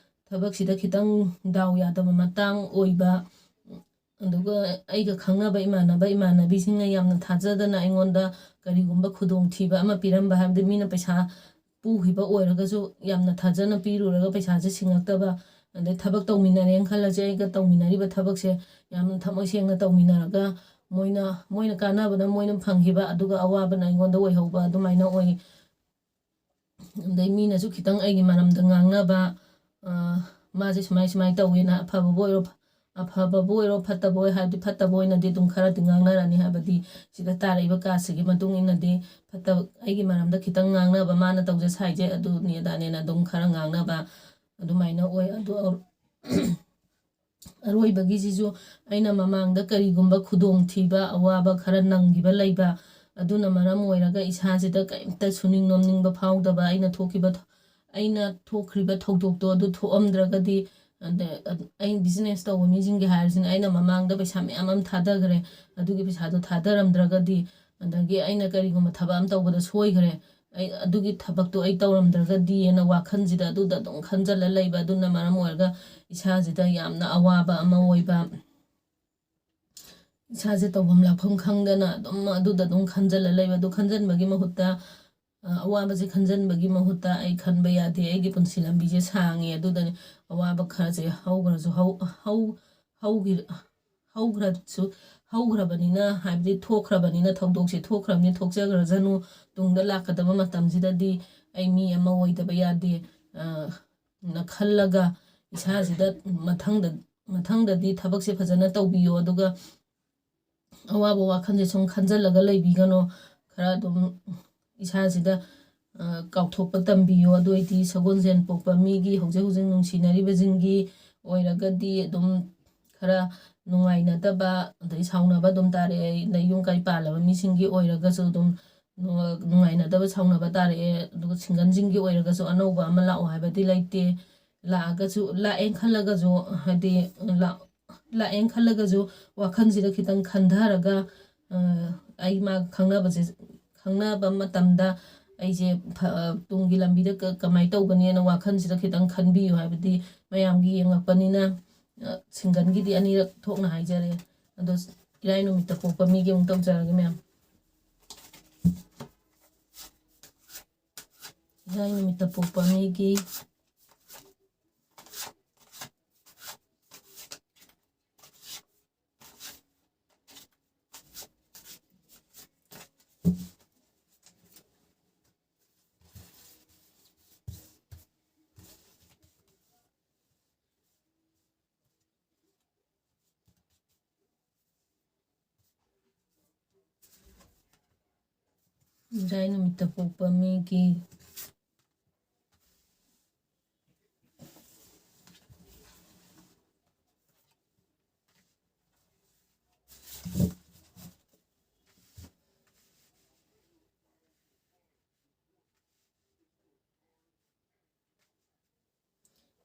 ꯊꯕꯛꯁꯤꯗ ꯈꯤꯇꯪ ꯗꯥꯎ ꯌꯥꯗꯕ ꯃꯇꯥꯡ ꯑꯣꯏꯕ, ꯑꯗꯨꯒ ꯑꯩꯒ ꯈꯪꯅꯕ ꯏꯃꯥꯟꯅꯕ ꯏꯃꯥꯟꯅꯕꯤꯁꯤꯡꯅ ꯌꯥꯝꯅ ꯊꯥꯖꯗꯅ ꯑꯩꯉꯣꯟꯗ ꯀꯔꯤꯒꯨꯝꯕ ꯈꯨꯗꯣꯡꯊꯤꯕ ꯑꯃ ꯄꯤꯔꯝꯕ, ꯍꯥꯏꯕꯗꯤ ꯃꯤꯅ ꯄꯩꯁꯥ ꯄꯨꯈꯤꯕ ꯑꯣꯏꯔꯒꯁꯨ ꯌꯥꯝꯅ ꯊꯥꯖꯅ ꯄꯤꯔꯨꯔꯒ ꯄꯩꯁꯥꯁꯦ ꯁꯤꯡꯉꯛꯇꯕ, ꯑꯗꯩ ꯊꯕꯛ ꯇꯧꯃꯤꯟꯅꯔꯦꯅ ꯈꯜꯂꯁꯦ, ꯑꯩꯒ ꯇꯧꯃꯤꯟꯅꯔꯤꯕ ꯊꯕꯛꯁꯦ ꯌꯥꯝꯅ ꯊꯃꯣꯏ ꯁꯦꯡꯅ ꯇꯧꯃꯤꯟꯅꯔꯒ ꯃꯣꯏꯅ, ꯃꯣꯏꯅ ꯀꯥꯟꯅꯕꯅ ꯃꯣꯏꯅ ꯐꯪꯈꯤꯕ, ꯑꯗꯨꯒ ꯑꯋꯥꯕꯅ ꯑꯩꯉꯣꯟꯗ ꯑꯣꯏꯍꯧꯕ, ꯑꯗꯨꯃꯥꯏꯅ ꯑꯣꯏ꯫ ꯑꯗꯩ ꯃꯤꯅꯁꯨ ꯈꯤꯇꯪ ꯑꯩꯒꯤ ꯃꯔꯝꯗ ꯉꯥꯡꯅꯕ, ꯑ, "ꯃꯥꯁꯦ ꯁꯨꯃꯥꯏ ꯁꯨꯃꯥꯏ ꯇꯧꯋꯦꯅ, ꯑꯐꯕꯕꯨ ꯑꯣꯏꯔꯣ, ꯐ-, ꯑꯐꯕꯕꯨ ꯑꯣꯏꯔꯣ, ꯐꯠꯇꯕ ꯑꯣꯏ ꯍꯥꯏꯕꯗꯤ, ꯐꯠꯇꯕ ꯑꯣꯏꯅꯗꯤ ꯑꯗꯨꯝ ꯈꯔꯗꯤ ꯉꯥꯡꯅꯔꯅꯤ, ꯍꯥꯏꯕꯗꯤ ꯁꯤꯗ ꯇꯥꯔꯛꯏꯕ ꯀꯥꯁꯁꯤꯒꯤ ꯃꯇꯨꯡ ꯏꯟꯅꯗꯤ ꯐꯠꯇꯕ, ꯑꯩꯒꯤ ꯃꯔꯝꯗ ꯈꯤꯇꯪ ꯉꯥꯡꯅꯕ, ꯃꯥꯅ ꯇꯧꯖ ꯁꯥꯏꯁꯦ ꯑꯗꯨꯅꯤ ꯑꯗꯥꯅꯦꯅ ꯑꯗꯨꯝ ꯈꯔ ꯉꯥꯡꯅꯕ ꯑꯗꯨꯃꯥꯏꯅ ꯑꯣꯏ꯫ ꯑꯗꯣ ꯑꯔꯣꯏꯕꯒꯤꯁꯤꯁꯨ ꯑꯩꯅ ꯃꯃꯥꯡꯗ ꯀꯔꯤꯒꯨꯝꯕ ꯈꯨꯗꯣꯡꯊꯤꯕ, ꯑꯋꯥꯕ ꯈꯔ ꯅꯪꯈꯤꯕ ꯂꯩꯕ, ꯑꯗꯨꯅ ꯃꯔꯝ ꯑꯣꯏꯔꯒ ꯏꯁꯥꯁꯤꯗ ꯀꯔꯤꯝꯇ ꯁꯨꯅꯤꯡ ꯅꯣꯝꯅꯤꯡꯕ ꯐꯥꯎꯗꯕ, ꯑꯩꯅ ꯊꯣꯛꯈꯤꯕ ꯊ-, ꯑꯩꯅ ꯊꯣꯛꯈ꯭ꯔꯤꯕ ꯊꯧꯗꯣꯛꯇꯣ ꯑꯗꯨ ꯊꯣꯛꯑꯝꯗ꯭ꯔꯒꯗꯤ, ꯑꯗ-, ꯑꯗ-, ꯑꯩ ꯕꯤꯖꯤꯅꯦꯁ ꯇꯧꯕ ꯃꯤꯁꯤꯡꯒꯤ ꯍꯥꯏꯔꯤꯁꯤꯅ, ꯑꯩꯅ ꯃꯃꯥꯡꯗ ꯄꯩꯁꯥ ꯃꯌꯥꯝ ꯑꯃ ꯊꯥꯗꯈ꯭ꯔꯦ, ꯑꯗꯨꯒꯤ ꯄꯩꯁꯥꯗꯣ ꯊꯥꯗꯔꯝꯗ꯭ꯔꯒꯗꯤ, ꯑꯗꯒꯤ ꯑꯩꯅ ꯀꯔꯤꯒꯨꯝꯕ ꯊꯕꯛ ꯑꯃ ꯇꯧꯕꯗ ꯁꯣꯏꯈ꯭ꯔꯦ, ꯑꯩ ꯑꯗꯨꯒꯤ ꯊꯕꯛꯇꯣ ꯑꯩ ꯇꯧꯔꯝꯗ꯭ꯔꯒꯗꯤꯅ ꯋꯥꯈꯜꯁꯤꯗ ꯑꯗꯨꯗ ꯑꯗꯨꯝ ꯈꯟꯖꯜꯂ ꯂꯩꯕ, ꯑꯗꯨꯅ ꯃꯔꯝ ꯑꯣꯏꯔꯒ ꯏꯁꯥꯁꯤꯗ ꯌꯥꯝꯅ ꯑꯋꯥꯕ ꯑꯃ ꯑꯣꯏꯕ, ꯏꯁꯥꯁꯦ ꯇꯧꯐꯝ ꯂꯥꯛꯐꯝ ꯈꯪꯗꯅ ꯑꯗꯨꯝ ꯑꯗꯨꯗ ꯑꯗꯨꯝ ꯈꯟꯖꯜꯂ ꯂꯩꯕ꯫ ꯑꯗꯨ ꯈꯟꯖꯟꯕꯒꯤ ꯃꯍꯨꯠꯇ, ꯑ, ꯑꯋꯥꯕꯁꯦ ꯈꯟꯖꯟꯕꯒꯤ ꯃꯍꯨꯠꯇ ꯑꯩ ꯈꯟꯕ ꯌꯥꯗꯦ, ꯑꯩꯒꯤ ꯄꯨꯟꯁꯤ ꯂꯝꯕꯤꯁꯦ ꯁꯥꯡꯉꯦ, ꯑꯗꯨꯗꯅꯦ ꯑꯋꯥꯕ ꯈꯔꯁꯦ ꯍꯧꯈ꯭ꯔꯁꯨ ꯍꯧ-, ꯍꯧ-, ꯍꯧꯈꯤ-, ꯍꯧꯈ꯭ꯔꯁꯨ, ꯍꯧꯈ꯭ꯔꯕꯅꯤꯅ, ꯍꯥꯏꯕꯗꯤ ꯊꯣꯛꯈ꯭ꯔꯕꯅꯤꯅ, ꯊꯧꯗꯣꯛꯁꯦ ꯊꯣꯛꯈ꯭ꯔꯕꯅꯤ, ꯊꯣꯛꯆꯈ꯭ꯔꯖꯅꯨ, ꯇꯨꯡꯗ ꯂꯥꯛꯀꯗꯕ ꯃꯇꯝꯁꯤꯗꯗꯤ ꯑꯩ ꯃꯤ ꯑꯃ ꯑꯣꯏꯗꯕ ꯌꯥꯗꯦ, ꯑ, ꯅ ꯈꯜꯂꯒ ꯏꯁꯥꯁꯤꯗ ꯃꯊꯪꯗ, ꯃꯊꯪꯗꯗꯤ ꯊꯕꯛꯁꯦ ꯐꯖꯅ ꯇꯧꯕꯤꯌꯣ꯫ ꯑꯗꯨꯒ ꯑꯋꯥꯕ ꯋꯥꯈꯜꯁꯦ ꯁꯨꯝ ꯈꯟꯖꯜꯂꯒ ꯂꯩꯕꯤꯒꯅꯣ꯫ ꯈꯔ ꯑꯗꯨꯝ ꯏꯁꯥꯁꯤꯗ, ꯑ, ꯀꯥꯎꯊꯣꯛꯄ ꯇꯝꯕꯤꯌꯣ꯫ ꯑꯗꯨ ꯑꯣꯏꯗꯤ ꯁꯒꯣꯜꯁꯦꯟ ꯄꯣꯛꯄ ꯃꯤꯒꯤ, ꯍꯧꯖꯤꯛ ꯍꯧꯖꯤꯛ ꯅꯨꯡꯁꯤꯅꯔꯤꯕꯁꯤꯡꯒꯤ ꯑꯣꯏꯔꯒꯗꯤ ꯑꯗꯨꯝ ꯈꯔ ꯅꯨꯡꯉꯥꯏꯅꯗꯕ, ꯑꯗꯩ ꯁꯥꯎꯅꯕ ꯑꯗꯨꯝ ꯇꯥꯔꯛꯑꯦ꯫ ꯑꯗꯩ ꯌꯨꯝ ꯀꯩ ꯄꯥꯜꯂꯕ ꯃꯤꯁꯤꯡꯒꯤ ꯑꯣꯏꯔꯒꯁꯨ ꯑꯗꯨꯝ ꯅꯨꯡꯉꯥꯏꯅꯗꯕ, ꯁꯥꯎꯅꯕ ꯇꯥꯔꯛꯑꯦ꯫ ꯑꯗꯨꯒ ꯁꯤꯡꯒꯜꯁꯤꯡꯒꯤ ꯑꯣꯏꯔꯒꯁꯨ ꯑꯅꯧꯕ ꯑꯃ ꯂꯥꯛꯑꯣ ꯍꯥꯏꯕꯗꯤ ꯂꯩꯇꯦ꯫ ꯂꯥꯛꯑꯒꯁꯨ, ꯂꯥꯛꯑꯦꯅ ꯈꯜꯂꯒꯁꯨ, ꯍꯥꯏꯗꯤ, ꯂꯥꯛ-, ꯂꯥꯛꯑꯦꯅ ꯈꯜꯂꯒꯁꯨ ꯋꯥꯈꯜꯁꯤꯗ ꯈꯤꯇꯪ ꯈꯟꯊꯔꯒ, ꯑ, ꯑꯩ ꯃꯥ ꯈꯪꯅꯕꯁꯦ, ꯈꯪꯅꯕ ꯃꯇꯝꯗ ꯑꯩꯁꯦ ꯐ-, ꯑ, ꯇꯨꯡꯒꯤ ꯂꯝꯕꯤꯗ ꯀ-, ꯀꯃꯥꯏꯅ ꯇꯧꯒꯅꯤꯅ ꯋꯥꯈꯜꯁꯤꯗ ꯈꯤꯇꯪ ꯈꯟꯕꯤꯌꯨ꯫ ꯍꯥꯏꯕꯗꯤ ꯃꯌꯥꯝꯒꯤ ꯌꯦꯡꯉꯛꯄꯅꯤꯅ, ꯑ, ꯁꯤꯡꯒꯜꯒꯤꯗꯤ ꯑꯅꯤꯔꯛ ꯊꯣꯛꯅ ꯍꯥꯏꯖꯔꯦ꯫ ꯑꯗꯣ ꯏꯔꯥꯏ ꯅꯨꯃꯤꯠꯇ ꯄꯣꯛꯄ ꯃꯤꯒꯤ ꯑꯃꯨꯛ ꯇꯧꯖꯔꯒꯦ, ꯃꯌꯥꯝ꯫ ꯏꯔꯥꯏ ꯅꯨꯃꯤꯠꯇ ꯄꯣꯛꯄ ꯃꯤꯒꯤ ꯏꯔꯥꯏ ꯅꯨꯃꯤꯠꯇ ꯄꯣꯛꯄ ꯃꯤꯒꯤ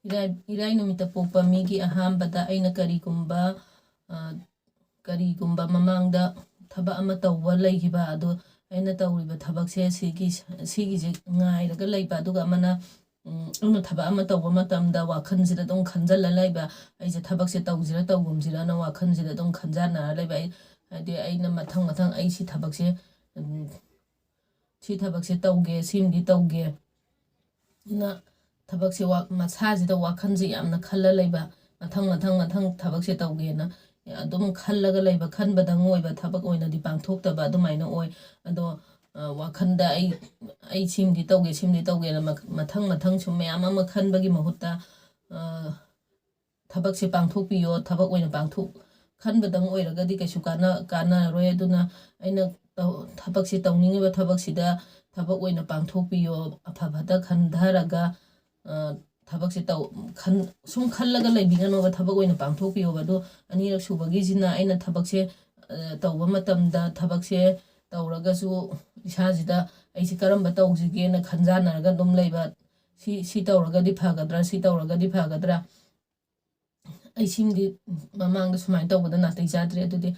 ꯏꯔꯥꯏ, ꯏꯔꯥꯏ ꯅꯨꯃꯤꯠꯇ ꯄꯣꯛꯄ ꯃꯤꯒꯤ ꯑꯍꯥꯟꯕꯗ ꯑꯩꯅ ꯀꯔꯤꯒꯨꯝꯕ, ꯑ, ꯀꯔꯤꯒꯨꯝꯕ ꯃꯃꯥꯡꯗ ꯊꯕꯛ ꯑꯃ ꯇꯧꯕ ꯂꯩꯈꯤꯕ ꯑꯗꯨ, ꯑꯩꯅ ꯇꯧꯔꯤꯕ ꯊꯕꯛꯁꯦ ꯁꯤꯒꯤ, ꯁꯤꯒꯤꯁꯦ ꯉꯥꯏꯔꯒ ꯂꯩꯕ, ꯑꯗꯨꯒ ꯑꯃꯅ, ꯎꯝ, ꯑꯩꯅ ꯊꯕꯛ ꯑꯃ ꯇꯧꯕ ꯃꯇꯝꯗ ꯋꯥꯈꯜꯁꯤꯗ ꯑꯗꯨꯝ ꯈꯟꯖꯜꯂ ꯂꯩꯕ, ꯑꯩꯁꯦ ꯊꯕꯛꯁꯦ ꯇꯧꯁꯤꯔꯥ ꯇꯧꯒꯨꯝꯁꯤꯔꯅ ꯋꯥꯈꯜꯁꯤꯗ ꯑꯗꯨꯝ ꯈꯟꯖꯥꯟꯅꯔ ꯂꯩꯕ꯫ ꯑꯩ, ꯍꯥꯏꯗꯤ ꯑꯩꯅ ꯃꯊꯪ ꯃꯊꯪ ꯑꯩ ꯁꯤ ꯊꯕꯛꯁꯦ, ꯎꯝ, ꯁꯤ ꯊꯕꯛꯁꯦ ꯇꯧꯒꯦ, ꯁꯤꯃꯗꯤ ꯇꯧꯒꯦ꯫ ꯅ ꯊꯕꯛꯁꯦ ꯋꯥ-, ꯃꯁꯥꯁꯤꯗ ꯋꯥꯈꯜꯁꯦ ꯌꯥꯝꯅ ꯈꯜꯂ ꯂꯩꯕ, ꯃꯊꯪ, ꯃꯊꯪ, ꯃꯊꯪ ꯊꯕꯛꯁꯦ ꯇꯧꯒꯦꯅ ꯑꯗꯨꯝ ꯈꯜꯂꯒ ꯂꯩꯕ, ꯈꯟꯕꯗꯪ ꯑꯣꯏꯕ, ꯊꯕꯛ ꯑꯣꯏꯅꯗꯤ ꯄꯥꯡꯊꯣꯛꯇꯕ ꯑꯗꯨꯃꯥꯏꯅ ꯑꯣꯏ꯫ ꯑꯗꯣ, ꯑ, ꯋꯥꯈꯜꯗ ꯑꯩ, ꯑꯩ ꯁꯤꯃꯗꯤ ꯇꯧꯒꯦ, ꯁꯤꯃꯗꯤ ꯇꯧꯒꯦꯅ ꯃ-, ꯃꯊꯪ, ꯃꯊꯪ ꯁꯨꯝ ꯃꯌꯥꯝ ꯑꯃ ꯈꯟꯕꯒꯤ ꯃꯍꯨꯠꯇ, ꯑ, ꯊꯕꯛꯁꯦ ꯄꯥꯡꯊꯣꯛꯄꯤꯌꯣ, ꯊꯕꯛ ꯑꯣꯏꯅ ꯄꯥꯡꯊꯣꯛ-, ꯈꯟꯕꯗꯪ ꯑꯣꯏꯔꯒꯗꯤ ꯀꯩꯁꯨ ꯀꯥꯟꯅ-, ꯀꯥꯟꯅꯔꯔꯣꯏ꯫ ꯑꯗꯨꯅ ꯑꯩꯅ ꯇꯧ-, ꯊꯕꯛꯁꯦ ꯇꯧꯅꯤꯡꯉꯤꯕ ꯊꯕꯛꯁꯤꯗ ꯊꯕꯛ ꯑꯣꯏꯅ ꯄꯥꯡꯊꯣꯛꯄꯤꯌꯣ, ꯑꯐ ꯐꯠꯇ ꯈꯟꯊꯔꯒ, ꯑ, ꯊꯕꯛꯁꯦ ꯇꯧ-, ꯈꯟ-, ꯁꯨꯝ ꯈꯜꯂꯒ ꯂꯩꯕꯤꯒꯅꯣꯕ, ꯊꯕꯛ ꯑꯣꯏꯅ ꯄꯥꯡꯊꯣꯛꯄꯤꯌꯣꯕ꯫ ꯑꯗꯣ ꯑꯅꯤꯔꯛ ꯁꯨꯕꯒꯤꯁꯤꯅ ꯑꯩꯅ ꯊꯕꯛꯁꯦ, ꯑ, ꯇꯧꯕ ꯃꯇꯝꯗ ꯊꯕꯛꯁꯦ ꯇꯧꯔꯒꯁꯨ ꯏꯁꯥꯁꯤꯗ ꯑꯩꯁꯦ ꯀꯔꯝꯕ ꯇꯧꯁꯤꯒꯦꯅ ꯈꯟꯖꯥꯟꯅꯔꯒ ꯑꯗꯨꯝ ꯂꯩꯕ꯫ ꯁꯤ, ꯁꯤ ꯇꯧꯔꯒꯗꯤ ꯐꯒꯗ꯭ꯔꯥ, ꯁꯤ ꯇꯧꯔꯒꯗꯤ ꯐꯒꯗ꯭ꯔꯥ? ꯑꯩ ꯁꯤꯃꯗꯤ ꯃꯃꯥꯡꯗ ꯁꯨꯃꯥꯏꯅ ꯇꯧꯕꯗ ꯅꯥꯇꯩ ꯆꯥꯗ꯭ꯔꯦ, ꯑꯗꯨꯗꯤ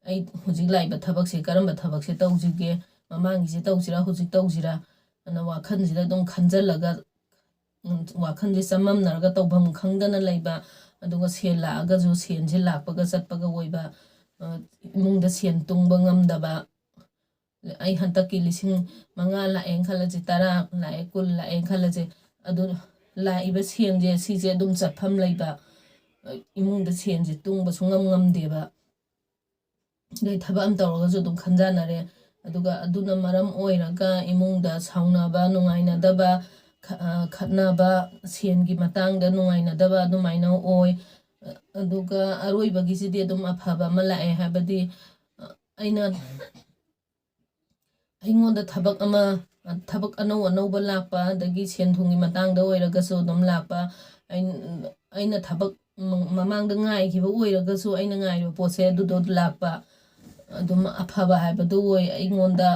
ꯑꯩ ꯍꯧꯖꯤꯛ ꯂꯥꯛꯏꯕ ꯊꯕꯛꯁꯦ, ꯀꯔꯝꯕ ꯊꯕꯛꯁꯦ ꯇꯧꯁꯤꯒꯦ, ꯃꯃꯥꯡꯒꯤꯁꯦ ꯇꯧꯁꯤꯔꯥ, ꯍꯧꯖꯤꯛ ꯇꯧꯁꯤꯔꯥ ꯑꯅ ꯋꯥꯈꯜꯁꯤꯗ ꯑꯗꯨꯝ ꯈꯟꯖꯜꯂꯒ, ꯎꯝ, ꯋꯥꯈꯜꯁꯦ ꯆꯃꯝꯅꯔꯒ ꯇꯧꯐꯝ ꯈꯪꯗꯅ ꯂꯩꯕ, ꯑꯗꯨꯒ ꯁꯦꯜ ꯂꯥꯛꯑꯒꯁꯨ ꯁꯦꯜꯁꯦ ꯂꯥꯛꯄꯒ ꯆꯠꯄꯒ ꯑꯣꯏꯕ, ꯑ, ꯏꯃꯨꯡꯗ ꯁꯦꯟ ꯇꯨꯡꯕ ꯉꯝꯗꯕ, ꯑꯩ ꯍꯟꯗꯛꯀꯤ ꯂꯤꯁꯤꯡ ꯃꯉꯥ ꯂꯥꯛꯑꯦꯅ ꯈꯜꯂꯁꯦ, ꯇꯔꯥ ꯂꯥꯛꯑꯦ, ꯀꯨꯟ ꯂꯥꯛꯑꯦꯅ ꯈꯜꯂꯁꯦ, ꯑꯗꯨ ꯂꯥꯛꯏꯕ ꯁꯦꯟꯁꯦ, ꯁꯤꯁꯦ ꯑꯗꯨꯝ ꯆꯠꯐꯝ ꯂꯩꯕ, ꯏꯃꯨꯡꯗ ꯁꯦꯟꯁꯦ ꯇꯨꯡꯕ ꯁꯨꯡꯉꯝ ꯉꯝꯗꯦꯕ꯫ ꯑꯗꯩ ꯊꯕꯛ ꯑꯃ ꯇꯧꯔꯒꯁꯨ ꯑꯗꯨꯝ ꯈꯟꯖꯥꯟꯅꯔꯦ꯫ ꯑꯗꯨꯒ ꯑꯗꯨꯅ ꯃꯔꯝ ꯑꯣꯏꯔꯒ ꯏꯃꯨꯡꯗ ꯁꯥꯎꯅꯕ, ꯅꯨꯡꯉꯥꯏꯅꯗꯕ, ꯈ-, ꯑ, ꯈꯠꯅꯕ, ꯁꯦꯟꯒꯤ ꯃꯇꯥꯡꯗ ꯅꯨꯡꯉꯥꯏꯅꯗꯕ ꯑꯗꯨꯃꯥꯏꯅ ꯑꯣꯏ꯫ ꯑꯗꯨꯒ ꯑꯔꯣꯏꯕꯒꯤꯁꯤꯗꯤ ꯑꯗꯨꯝ ꯑꯐꯕ ꯑꯃ ꯂꯥꯛꯑꯦ, ꯍꯥꯏꯕꯗꯤ, ꯑ, ꯑꯩꯅ ꯑꯩꯉꯣꯟꯗ ꯊꯕꯛ ꯑꯃ, ꯊꯕꯛ ꯑꯅꯧ ꯑꯅꯧꯕ ꯂꯥꯛꯄ, ꯑꯗꯒꯤ ꯁꯦꯟ ꯊꯨꯝꯒꯤ ꯃꯇꯥꯡꯗ ꯑꯣꯏꯔꯒꯁꯨ ꯑꯗꯨꯝ ꯂꯥꯛꯄ, ꯑꯩ-, ꯑꯩꯅ ꯊꯕꯛ ꯃ-, ꯃꯃꯥꯡꯗ ꯉꯥꯏꯈꯤꯕ ꯑꯣꯏꯔꯒꯁꯨ, ꯑꯩꯅ ꯉꯥꯏꯔꯤꯕ ꯄꯣꯠꯁꯦ ꯑꯗꯨꯗꯣ ꯂꯥꯛꯄ, ꯑꯗꯨꯝ ꯑꯐꯕ ꯍꯥꯏꯕꯗꯨ ꯑꯣꯏ꯫ ꯑꯩꯉꯣꯟꯗ,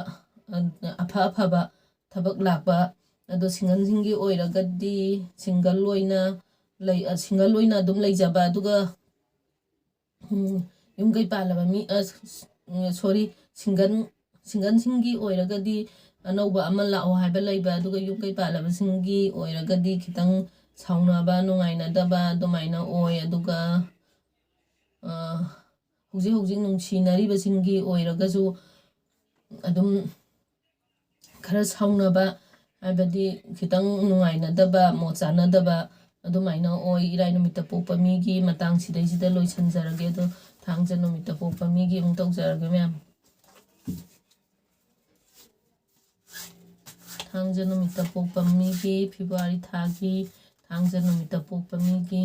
ꯑ, ꯑꯐ ꯑꯐꯕ ꯊꯕꯛ ꯂꯥꯛꯄ꯫ ꯑꯗꯣ ꯁꯤꯡꯒꯜꯁꯤꯡꯒꯤ ꯑꯣꯏꯔꯒꯗꯤ, ꯁꯤꯡꯒꯜ ꯑꯣꯏꯅ ꯂꯩ-, ꯑ, ꯁꯤꯡꯒꯜ ꯑꯣꯏꯅ ꯑꯗꯨꯝ ꯂꯩꯖꯕ, ꯑꯗꯨꯒ ꯎꯝ, ꯌꯨꯝ ꯀꯩ ꯄꯥꯜꯂꯕ ꯃꯤ, ꯑ, ꯁ-, ꯁ-, ꯎꯝ, ꯁꯣꯔꯤ, ꯁꯤꯡꯒꯜ, ꯁꯤꯡꯒꯜꯁꯤꯡꯒꯤ ꯑꯣꯏꯔꯒꯗꯤ ꯑꯅꯧꯕ ꯑꯃ ꯂꯥꯛꯑꯣ ꯍꯥꯏꯕ ꯂꯩꯕ, ꯑꯗꯨꯒ ꯌꯨꯝ ꯀꯩ ꯄꯥꯜꯂꯕꯁꯤꯡꯒꯤ ꯑꯣꯏꯔꯒꯗꯤ ꯈꯤꯇꯪ ꯁꯥꯎꯅꯕ, ꯅꯨꯡꯉꯥꯏꯅꯗꯕ ꯑꯗꯨꯃꯥꯏꯅ ꯑꯣꯏ꯫ ꯑꯗꯨꯒ, ꯑ, ꯍꯧꯖꯤꯛ ꯍꯧꯖꯤꯛ ꯅꯨꯡꯁꯤꯅꯔꯤꯕꯁꯤꯡꯒꯤ ꯑꯣꯏꯔꯒꯁꯨ ꯑꯗꯨꯝ ꯈꯔ ꯁꯥꯎꯅꯕ, ꯍꯥꯏꯕꯗꯤ ꯈꯤꯇꯪ ꯅꯨꯡꯉꯥꯏꯅꯗꯕ, ꯃꯣꯠ ꯆꯥꯅꯗꯕ ꯑꯗꯨꯃꯥꯏꯅ ꯑꯣꯏ꯫ ꯏꯔꯥꯏ ꯅꯨꯃꯤꯠꯇ ꯄꯣꯛꯄ ꯃꯤꯒꯤ ꯃꯇꯥꯡ ꯁꯤꯗꯩꯁꯤꯗ ꯂꯣꯏꯁꯤꯟꯖꯔꯒꯦ꯫ ꯑꯗꯣ ꯊꯥꯡꯖ ꯅꯨꯃꯤꯠꯇ ꯄꯣꯛꯄ ꯃꯤꯒꯤ ꯑꯃꯨꯛ ꯇꯧꯖꯔꯒꯦ, ꯃꯌꯥꯝ꯫ ꯊꯥꯡꯖ ꯅꯨꯃꯤꯠꯇ ꯄꯣꯛꯄ ꯃꯤꯒꯤ, ꯐꯦꯕ꯭ꯔꯨꯋꯥꯔꯤ ꯊꯥꯒꯤ ꯊꯥꯡꯖ ꯅꯨꯃꯤꯠꯇ ꯄꯣꯛꯄ ꯃꯤꯒꯤ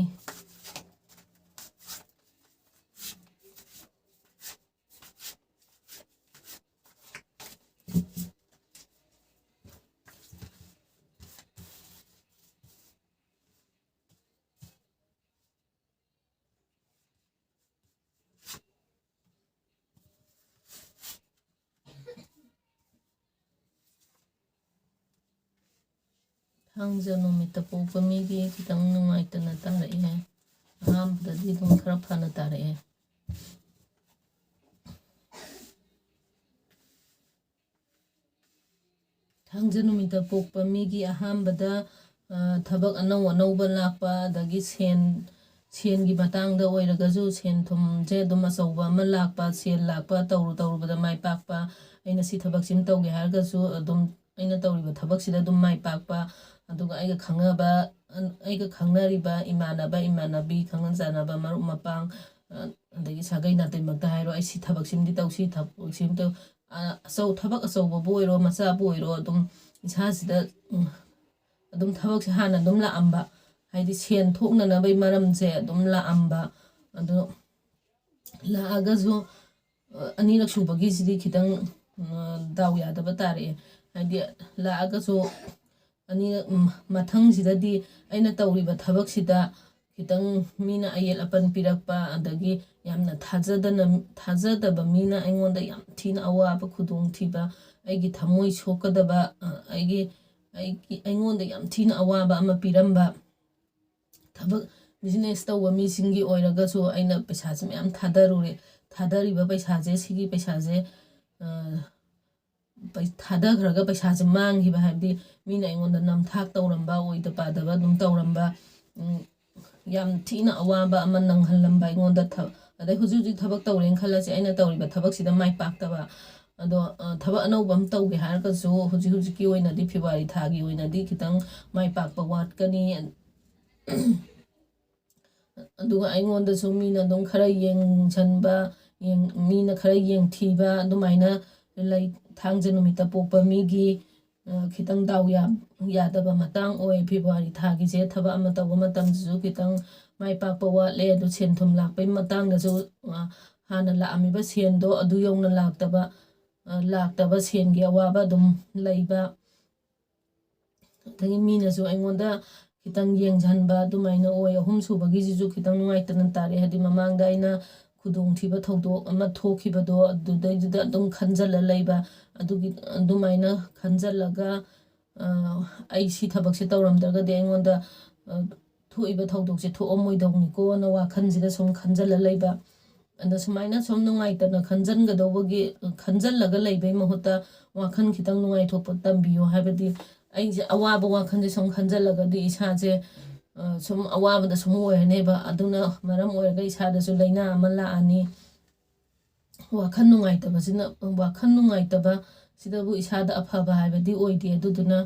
ꯊꯥꯡꯖ ꯅꯨꯃꯤꯠꯇ ꯄꯣꯛꯄ ꯃꯤꯒꯤ ꯈꯤꯇꯪ ꯅꯨꯡꯉꯥꯏꯇꯅ ꯇꯥꯔꯛꯑꯦ꯫ ꯑꯍꯥꯟꯕꯗꯗꯤ ꯑꯗꯨꯝ ꯈꯔ ꯐꯅ ꯇꯥꯔꯛꯑꯦ꯫ ꯊꯥꯡꯖ ꯅꯨꯃꯤꯠꯇ ꯄꯣꯛꯄ ꯃꯤꯒꯤ ꯑꯍꯥꯟꯕꯗ, ꯑ, ꯊꯕꯛ ꯑꯅꯧ ꯑꯅꯧꯕ ꯂꯥꯛꯄ, ꯑꯗꯒꯤ ꯁꯦꯟ, ꯁꯦꯟꯒꯤ ꯃꯇꯥꯡꯗ ꯑꯣꯏꯔꯒꯁꯨ ꯁꯦꯟ ꯊꯨꯝꯁꯦ ꯑꯗꯨꯝ ꯑꯆꯧꯕ ꯑꯃ ꯂꯥꯛꯄ, ꯁꯦꯜ ꯂꯥꯛꯄ, ꯇꯧꯔꯨ ꯇꯧꯔꯨꯕꯗ ꯃꯥꯏ ꯄꯥꯛꯄ, ꯑꯩꯅ ꯁꯤ ꯊꯕꯛꯁꯤꯃ ꯇꯧꯒꯦ ꯍꯥꯏꯔꯒꯁꯨ ꯑꯗꯨꯝ ꯑꯩꯅ ꯇꯧꯔꯤꯕ ꯊꯕꯛꯁꯤꯗ ꯑꯗꯨꯝ ꯃꯥꯏ ꯄꯥꯛꯄ, ꯑꯗꯨꯒ ꯑꯩꯒ ꯈꯪꯅꯕ, ꯑꯩꯒ ꯈꯪꯅꯔꯤꯕ ꯏꯃꯥꯟꯅꯕ, ꯏꯃꯥꯟꯅꯕꯤ, ꯈꯪꯅ ꯆꯥꯟꯅꯕ, ꯃꯔꯨꯞ ꯃꯄꯥꯡ, ꯑ, ꯑꯗꯒꯤ ꯁꯥꯒꯩ ꯅꯥꯇꯩꯃꯛꯇ ꯍꯥꯏꯔꯣ, ꯑꯩ ꯁꯤ ꯊꯕꯛꯁꯤꯃꯗꯤ ꯇꯧ, ꯁꯤ ꯊꯕꯛꯁꯤꯃ ꯇꯧ, ꯑ, ꯑꯆꯧ-, ꯊꯕꯛ ꯑꯆꯧꯕꯕꯨ ꯑꯣꯏꯔꯣ, ꯃꯆꯥꯕꯨ ꯑꯣꯏꯔꯣ, ꯑꯗꯨꯝ ꯏꯁꯥꯁꯤꯗ, ꯎꯝ, ꯑꯗꯨꯝ ꯊꯕꯛꯁꯦ ꯍꯥꯟꯅ ꯑꯗꯨꯝ ꯂꯥꯛꯑꯝꯕ, ꯍꯥꯏꯗꯤ ꯁꯦꯟ ꯊꯣꯛꯅꯅꯕꯒꯤ ꯃꯔꯝꯁꯦ ꯑꯗꯨꯝ ꯂꯥꯛꯑꯝꯕ꯫ ꯑꯗꯣ ꯂꯥꯛꯑꯒꯁꯨ, ꯑ, ꯑꯅꯤꯔꯛ ꯁꯨꯕꯒꯤꯁꯤꯗꯤ ꯈꯤꯇꯪ ꯎꯝ, ꯗꯥꯎ ꯌꯥꯗꯕ ꯇꯥꯔꯛꯑꯦ꯫ ꯍꯥꯏꯗꯤ ꯂꯥꯛꯑꯒꯁꯨ ꯑꯅꯤ, ꯎꯝ, ꯃꯊꯪꯁꯤꯗꯗꯤ ꯑꯩꯅ ꯇꯧꯔꯤꯕ ꯊꯕꯛꯁꯤꯗ ꯈꯤꯇꯪ ꯃꯤꯅ ꯑꯌꯦꯠ ꯑꯄꯟ ꯄꯤꯔꯛꯄ, ꯑꯗꯒꯤ ꯌꯥꯝꯅ ꯊꯥꯖꯗꯅ, ꯊꯥꯖꯗꯕ ꯃꯤꯅ ꯑꯩꯉꯣꯟꯗ ꯌꯥꯝ ꯊꯤꯅ ꯑꯋꯥꯕ, ꯈꯨꯗꯣꯡꯊꯤꯕ, ꯑꯩꯒꯤ ꯊꯃꯣꯏ ꯁꯣꯛꯀꯗꯕ, ꯑ, ꯑꯩꯒꯤ, ꯑꯩꯒꯤ, ꯑꯩꯉꯣꯟꯗ ꯌꯥꯝ ꯊꯤꯅ ꯑꯋꯥꯕ ꯑꯃ ꯄꯤꯔꯝꯕ, ꯊꯕꯛ, ꯕꯤꯖꯤꯅꯦꯁ ꯇꯧꯕ ꯃꯤꯁꯤꯡꯒꯤ ꯑꯣꯏꯔꯒꯁꯨ ꯑꯩꯅ ꯄꯩꯁꯥꯁꯦ ꯃꯌꯥꯝ ꯊꯥꯗꯔꯨꯔꯦ꯫ ꯊꯥꯗꯔꯤꯕ ꯄꯩꯁꯥꯁꯦ, ꯁꯤꯒꯤ ꯄꯩꯁꯥꯁꯦ, ꯑ, ꯄꯩ-, ꯊꯥꯗꯈ꯭ꯔꯒ ꯄꯩꯁꯥꯁꯦ ꯃꯥꯡꯈꯤꯕ, ꯍꯥꯏꯕꯗꯤ ꯃꯤꯅ ꯑꯩꯉꯣꯟꯗ ꯅꯝꯊꯥꯛ ꯇꯧꯔꯝꯕ, ꯑꯣꯏꯗ ꯄꯥꯗꯕ ꯑꯗꯨꯝ ꯇꯧꯔꯝꯕ, ꯎꯝ, ꯌꯥꯝ ꯊꯤꯅ ꯑꯋꯥꯕ ꯑꯃ ꯅꯪꯍꯜꯂꯝꯕ ꯑꯩꯉꯣꯟꯗ꯫ ꯊ-, ꯑꯗꯩ ꯍꯧꯖꯤꯛ ꯍꯧꯖꯤꯛ ꯊꯕꯛ ꯇꯧꯔꯦꯅ ꯈꯜꯂꯁꯤ, ꯑꯩꯅ ꯇꯧꯔꯤꯕ ꯊꯕꯛꯁꯤꯗ ꯃꯥꯏ ꯄꯥꯛꯇꯕ꯫ ꯑꯗꯣ, ꯑ, ꯊꯕꯛ ꯑꯅꯧꯕ ꯑꯃ ꯇꯧꯒꯦ ꯍꯥꯏꯔꯒꯁꯨ ꯍꯧꯖꯤꯛ ꯍꯧꯖꯤꯛꯀꯤ ꯑꯣꯏꯅꯗꯤ, ꯐꯦꯕ꯭ꯔꯨꯋꯥꯔꯤ ꯊꯥꯒꯤ ꯑꯣꯏꯅꯗꯤ ꯈꯤꯇꯪ ꯃꯥꯏ ꯄꯥꯛꯄ ꯋꯥꯠꯀꯅꯤ꯫ ꯑꯗꯨꯒ ꯑꯩꯉꯣꯟꯗꯁꯨ ꯃꯤꯅ ꯑꯗꯨꯝ ꯈꯔ ꯌꯦꯡꯁꯤꯟꯕ, ꯌꯦꯡ-, ꯃꯤꯅ ꯈꯔ ꯌꯦꯡꯊꯤꯕ ꯑꯗꯨꯃꯥꯏꯅ ꯂꯩ꯫ ꯊꯥꯡꯖ ꯅꯨꯃꯤꯠꯇ ꯄꯣꯛꯄ ꯃꯤꯒꯤ, ꯑ, ꯈꯤꯇꯪ ꯗꯥꯎ ꯌꯥ-, ꯌꯥꯗꯕ ꯃꯇꯥꯡ ꯑꯣꯏ꯫ ꯐꯦꯕ꯭ꯔꯨꯋꯥꯔꯤ ꯊꯥꯒꯤꯁꯦ ꯊꯕꯛ ꯑꯃ ꯇꯧꯕ ꯃꯇꯝꯗꯁꯨ ꯈꯤꯇꯪ ꯃꯥꯏ ꯄꯥꯛꯄ ꯋꯥꯠꯂꯦ꯫ ꯑꯗꯨ ꯁꯦꯟ ꯊꯨꯝ ꯂꯥꯛꯄꯒꯤ ꯃꯇꯥꯡꯗꯁꯨ, ꯑ, ꯍꯥꯟꯅ ꯂꯥꯛꯑꯝꯃꯤꯕ ꯁꯦꯟꯗꯣ ꯑꯗꯨ ꯌꯧꯅ ꯂꯥꯛꯇꯕ, ꯑ, ꯂꯥꯛꯇꯕ, ꯁꯦꯟꯒꯤ ꯑꯋꯥꯕ ꯑꯗꯨꯝ ꯂꯩꯕ꯫ ꯑꯗꯒꯤ ꯃꯤꯅꯁꯨ ꯑꯩꯉꯣꯟꯗ ꯈꯤꯇꯪ ꯌꯦꯡꯁꯤꯟꯕ ꯑꯗꯨꯃꯥꯏꯅ ꯑꯣꯏ꯫ ꯑꯍꯨꯝ ꯁꯨꯕꯒꯤꯁꯤꯁꯨ ꯈꯤꯇꯪ ꯅꯨꯡꯉꯥꯏꯇꯅ ꯇꯥꯔꯛꯑꯦ, ꯍꯥꯏꯗꯤ ꯃꯃꯥꯡꯗ ꯑꯩꯅ ꯈꯨꯗꯣꯡꯊꯤꯕ ꯊꯧꯗꯣꯛ ꯑꯃ ꯊꯣꯛꯈꯤꯕꯗꯣ, ꯑꯗꯨꯗꯩꯗꯨꯗ ꯑꯗꯨꯝ ꯈꯟꯖꯜꯂ ꯂꯩꯕ꯫ ꯑꯗꯨꯒꯤ, ꯑꯗꯨꯃꯥꯏꯅ ꯈꯟꯖꯜꯂꯒ, ꯑ, ꯑꯩ ꯁꯤ ꯊꯕꯛꯁꯦ ꯇꯧꯔꯝꯗ꯭ꯔꯒꯗꯤ ꯑꯩꯉꯣꯟꯗ, ꯑ, ꯊꯣꯛꯏꯕ ꯊꯧꯗꯣꯛꯁꯦ ꯊꯣꯛꯑꯝꯃꯣꯏꯗꯧꯅꯤꯀꯣꯅ ꯋꯥꯈꯜꯁꯤꯗ ꯁꯨꯝ ꯈꯟꯖꯜꯂ ꯂꯩꯕ꯫ ꯑꯗꯣ ꯁꯨꯃꯥꯏꯅ ꯁꯨꯝ ꯅꯨꯡꯉꯥꯏꯇꯅ ꯈꯟꯖꯟꯒꯗꯧꯕꯒꯤ, ꯈꯟꯖꯜꯂꯒ ꯂꯩꯕꯩ ꯃꯍꯨꯠꯇ ꯋꯥꯈꯜ ꯈꯤꯇꯪ ꯅꯨꯡꯉꯥꯏꯊꯣꯛꯄ ꯇꯝꯕꯤꯌꯣ꯫ ꯍꯥꯏꯕꯗꯤ ꯑꯩꯁꯦ ꯑꯋꯥꯕ ꯋꯥꯈꯜꯁꯦ ꯁꯨꯝ ꯈꯟꯖꯜꯂꯒꯗꯤ ꯏꯁꯥꯁꯦ, ꯑ, ꯁꯨꯝ ꯑꯋꯥꯕꯗ ꯁꯨꯝ ꯑꯣꯏꯔꯅꯦꯕ꯫ ꯑꯗꯨꯅ ꯃꯔꯝ ꯑꯣꯏꯔꯒ ꯏꯁꯥꯗꯁꯨ ꯂꯥꯏꯅꯥ ꯑꯃ ꯂꯥꯛꯑꯅꯤ꯫ ꯋꯥꯈꯜ ꯅꯨꯡꯉꯥꯏꯇꯕꯁꯤꯅ, ꯋꯥꯈꯜ ꯅꯨꯡꯉꯥꯏꯇꯕ ꯁꯤꯗꯕꯨ ꯏꯁꯥꯗ ꯑꯐꯕ ꯍꯥꯏꯕꯗꯤ ꯑꯣꯏꯗꯦ꯫ ꯑꯗꯨꯗꯨꯅ,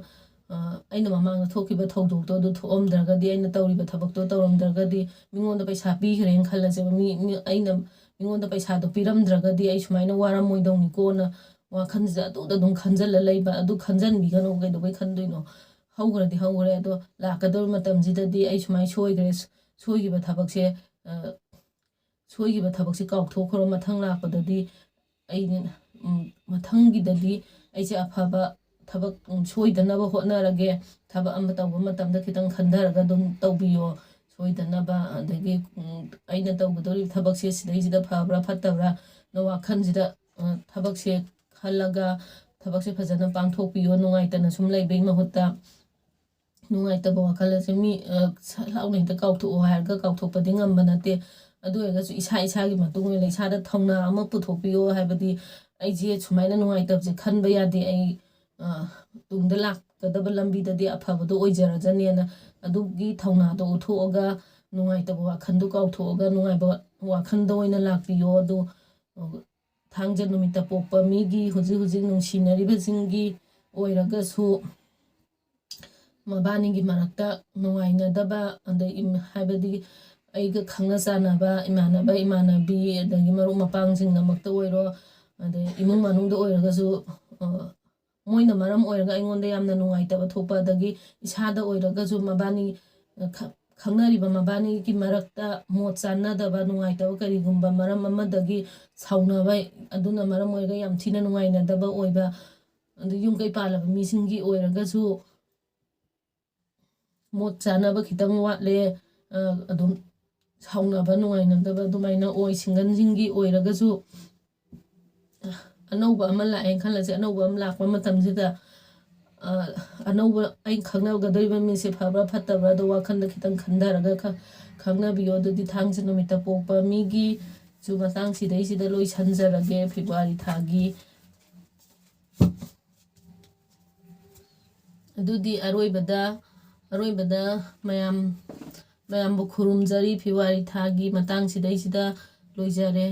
ꯑ, ꯑꯩꯅ ꯃꯃꯥꯡꯗ ꯊꯣꯛꯈꯤꯕ ꯊꯧꯗꯣꯛꯇꯣ ꯑꯗꯨ ꯊꯣꯛꯑꯝꯗ꯭ꯔꯒꯗꯤ, ꯑꯩꯅ ꯇꯧꯔꯤꯕ ꯊꯕꯛꯇꯣ ꯇꯧꯔꯝꯗ꯭ꯔꯒꯗꯤ, ꯃꯤꯉꯣꯟꯗ ꯄꯩꯁꯥ ꯄꯤꯈ꯭ꯔꯦꯅ ꯈꯜꯂꯁꯦꯕ, ꯃꯤ, ꯃꯤ, ꯑꯩꯅ ꯃꯤꯉꯣꯟꯗ ꯄꯩꯁꯥꯗꯣ ꯄꯤꯔꯝꯗ꯭ꯔꯒꯗꯤ ꯑꯩ ꯁꯨꯃꯥꯏꯅ ꯋꯥꯔꯝꯃꯣꯏꯗꯧꯅꯤꯀꯣꯅ ꯋꯥꯈꯜꯁꯤꯗ ꯑꯗꯨꯗ ꯑꯗꯨꯝ ꯈꯟꯖꯜꯂ ꯂꯩꯕ꯫ ꯑꯗꯨ ꯈꯟꯖꯟꯕꯤꯒꯅꯣ, ꯀꯩꯗꯧꯕꯩ ꯈꯟꯗꯣꯏꯅꯣ? ꯍꯧꯈ꯭ꯔꯗꯤ ꯍꯧꯈ꯭ꯔꯦ, ꯑꯗꯣ ꯂꯥꯛꯀꯗꯧꯔꯤꯕ ꯃꯇꯝꯁꯤꯗꯗꯤ ꯑꯩ ꯁꯨꯃꯥꯏꯅ ꯁꯣꯏꯈ꯭ꯔꯦ, ꯁꯣꯏꯈꯤꯕ ꯊꯕꯛꯁꯦ, ꯑ, ꯁꯣꯏꯈꯤꯕ ꯊꯕꯛꯁꯦ ꯀꯥꯎꯊꯣꯛꯈ꯭ꯔꯣ꯫ ꯃꯊꯪ ꯂꯥꯛꯄꯗꯗꯤ ꯑꯩ ꯎꯝ, ꯃꯊꯪꯒꯤꯗꯗꯤ ꯑꯩꯁꯦ ꯑꯐꯕ ꯊꯕꯛ, ꯎꯝ, ꯁꯣꯏꯗꯅꯕ ꯍꯣꯠꯅꯔꯒꯦ꯫ ꯊꯕꯛ ꯑꯃ ꯇꯧꯕ ꯃꯇꯝꯗ ꯈꯤꯇꯪ ꯈꯟꯊꯔꯒ ꯑꯗꯨꯝ ꯇꯧꯕꯤꯌꯣ, ꯁꯣꯏꯗꯅꯕ꯫ ꯑꯗꯒꯤ, ꯎꯝ, ꯑꯩꯅ ꯇꯧꯒꯗꯧꯔꯤꯕ ꯊꯕꯛꯁꯦ ꯁꯤꯗꯩꯁꯤꯗ ꯐꯕ꯭ꯔꯥ ꯐꯠꯇꯕ꯭ꯔꯥ ꯅ ꯋꯥꯈꯜꯁꯤꯗ, ꯑ, ꯊꯕꯛꯁꯦ ꯈꯜꯂꯒ ꯊꯕꯛꯁꯦ ꯐꯖꯅ ꯄꯥꯡꯊꯣꯛꯄꯤꯌꯣ, ꯅꯨꯡꯉꯥꯏꯇꯅ ꯁꯨꯝ ꯂꯩꯕꯒꯤ ꯃꯍꯨꯠꯇ꯫ ꯅꯨꯡꯉꯥꯏꯇꯕ ꯋꯥꯈꯜ ꯑꯁꯦ ꯃꯤ, ꯑ, ꯁꯠ ꯂꯥꯎꯅ ꯍꯦꯛꯇ ꯀꯥꯎꯊꯣꯛꯑꯣ ꯍꯥꯏꯔꯒ ꯀꯥꯎꯊꯣꯛꯄꯗꯤ ꯉꯝꯕ ꯅꯠꯇꯦ꯫ ꯑꯗꯨ ꯑꯣꯏꯔꯒꯁꯨ ꯏꯁꯥ ꯏꯁꯥꯒꯤ ꯃꯇꯨꯡ ꯑꯣꯏꯅ ꯏꯁꯥꯗ ꯊꯧꯅꯥ ꯑꯃ ꯄꯨꯊꯣꯛꯄꯤꯌꯣ꯫ ꯍꯥꯏꯕꯗꯤ ꯑꯩꯁꯦ ꯁꯨꯃꯥꯏꯅ ꯅꯨꯡꯉꯥꯏꯇꯕꯁꯦ ꯈꯟꯕ ꯌꯥꯗꯦ, ꯑꯩ, ꯑ, ꯇꯨꯡꯗ ꯂꯥꯛꯀꯗꯕ ꯂꯝꯕꯤꯗꯗꯤ ꯑꯐꯕꯗꯣ ꯑꯣꯏꯖꯔꯖꯅꯦꯅ ꯑꯗꯨꯒꯤ ꯊꯧꯅꯥꯗꯣ ꯎꯠꯊꯣꯛꯑꯒ ꯅꯨꯡꯉꯥꯏꯇꯕ ꯋꯥꯈꯜꯗꯣ ꯀꯥꯎꯊꯣꯛꯑꯒ ꯅꯨꯡꯉꯥꯏꯕ ꯋꯥꯈꯜꯗ ꯑꯣꯏꯅ ꯂꯥꯛꯄꯤꯌꯣ꯫ ꯑꯗꯨ, ꯑ, ꯊꯥꯡꯖ ꯅꯨꯃꯤꯠꯇ ꯄꯣꯛꯄ ꯃꯤꯒꯤ ꯍꯧꯖꯤꯛ ꯍꯧꯖꯤꯛ ꯅꯨꯡꯁꯤꯅꯔꯤꯕꯁꯤꯡꯒꯤ ꯑꯣꯏꯔꯒꯁꯨ ꯃꯕꯥꯅꯤꯒꯤ ꯃꯔꯛꯇ ꯅꯨꯡꯉꯥꯏꯅꯗꯕ, ꯑꯗꯩ ꯏꯝ-, ꯍꯥꯏꯕꯗꯤ ꯑꯩꯒ ꯈꯪꯅ ꯆꯥꯟꯅꯕ ꯏꯃꯥꯟꯅꯕ, ꯏꯃꯥꯟꯅꯕꯤ, ꯑꯗꯒꯤ ꯃꯔꯨꯞ ꯃꯄꯥꯡꯁꯤꯡꯅꯃꯛꯇ ꯑꯣꯏꯔꯣ, ꯑꯗꯩ ꯏꯃꯨꯡ ꯃꯅꯨꯡꯗ ꯑꯣꯏꯔꯒꯁꯨ, ꯑ, ꯃꯣꯏꯅ ꯃꯔꯝ ꯑꯣꯏꯔꯒ ꯑꯩꯉꯣꯟꯗ ꯌꯥꯝꯅ ꯅꯨꯡꯉꯥꯏꯇꯕ ꯊꯣꯛꯄ, ꯑꯗꯒꯤ ꯏꯁꯥꯗ ꯑꯣꯏꯔꯒꯁꯨ ꯃꯕꯥꯅꯤ, ꯑ, ꯈ-, ꯈꯪꯅꯔꯤꯕ ꯃꯕꯥꯅꯤꯒꯤ ꯃꯔꯛꯇ ꯃꯣꯠ ꯆꯥꯟꯅꯗꯕ, ꯅꯨꯡꯉꯥꯏꯇꯕ ꯀꯔꯤꯒꯨꯝꯕ ꯃꯔꯝ ꯑꯃꯗꯒꯤ ꯁꯥꯎꯅꯕ, ꯑꯗꯨꯅ ꯃꯔꯝ ꯑꯣꯏꯔꯒ ꯌꯥꯝ ꯊꯤꯅ ꯅꯨꯡꯉꯥꯏꯅꯗꯕ ꯑꯣꯏꯕ, ꯑꯗꯨ ꯌꯨꯝ ꯀꯩ ꯄꯥꯜꯂꯕ ꯃꯤꯁꯤꯡꯒꯤ ꯑꯣꯏꯔꯒꯁꯨ ꯃꯣꯠ ꯆꯥꯅꯕ ꯈꯤꯇꯪ ꯋꯥꯠꯂꯦ, ꯑ, ꯑꯗꯨꯝ ꯁꯥꯎꯅꯕ, ꯅꯨꯡꯉꯥꯏꯅꯗꯕ ꯑꯗꯨꯃꯥꯏꯅ ꯑꯣꯏ꯫ ꯁꯤꯡꯒꯜꯁꯤꯡꯒꯤ ꯑꯣꯏꯔꯒꯁꯨ ꯑꯅꯧꯕ ꯑꯃ ꯂꯥꯛꯑꯦꯅ ꯈꯜꯂꯁꯦ, ꯑꯅꯧꯕ ꯑꯃ ꯂꯥꯛꯄ ꯃꯇꯝꯁꯤꯗ, ꯑ, ꯑꯅꯧꯕ ꯑꯩꯅ ꯈꯪꯅꯒꯗꯧꯔꯤꯕ ꯃꯤꯁꯦ ꯐꯕ꯭ꯔꯥ ꯐꯠꯇꯕ꯭ꯔꯥ ꯑꯗꯣ ꯋꯥꯈꯜꯗ ꯈꯤꯇꯪ ꯈꯟꯊꯔꯒ ꯈ-, ꯈꯪꯅꯕꯤꯌꯣ꯫ ꯑꯗꯨꯗꯤ ꯊꯥꯡꯖ ꯅꯨꯃꯤꯠꯇ ꯄꯣꯛꯄ ꯃꯤꯒꯤꯁꯨ ꯃꯇꯥꯡ ꯁꯤꯗꯩꯁꯤꯗ ꯂꯣꯏꯁꯟꯖꯔꯒꯦ ꯐꯦꯕ꯭ꯔꯨꯋꯥꯔꯤ ꯊꯥꯒꯤ꯫ ꯑꯗꯨꯗꯤ ꯑꯔꯣꯏꯕꯗ, ꯑꯔꯣꯏꯕꯗ ꯃꯌꯥꯝ, ꯃꯌꯥꯝꯕꯨ ꯈꯨꯔꯨꯝꯖꯔꯤ, ꯐꯦꯕ꯭ꯔꯨꯋꯥꯔꯤ ꯊꯥꯒꯤ ꯃꯇꯥꯡꯁꯤꯗꯩꯁꯤꯗ ꯂꯣꯏꯖꯔꯦ꯫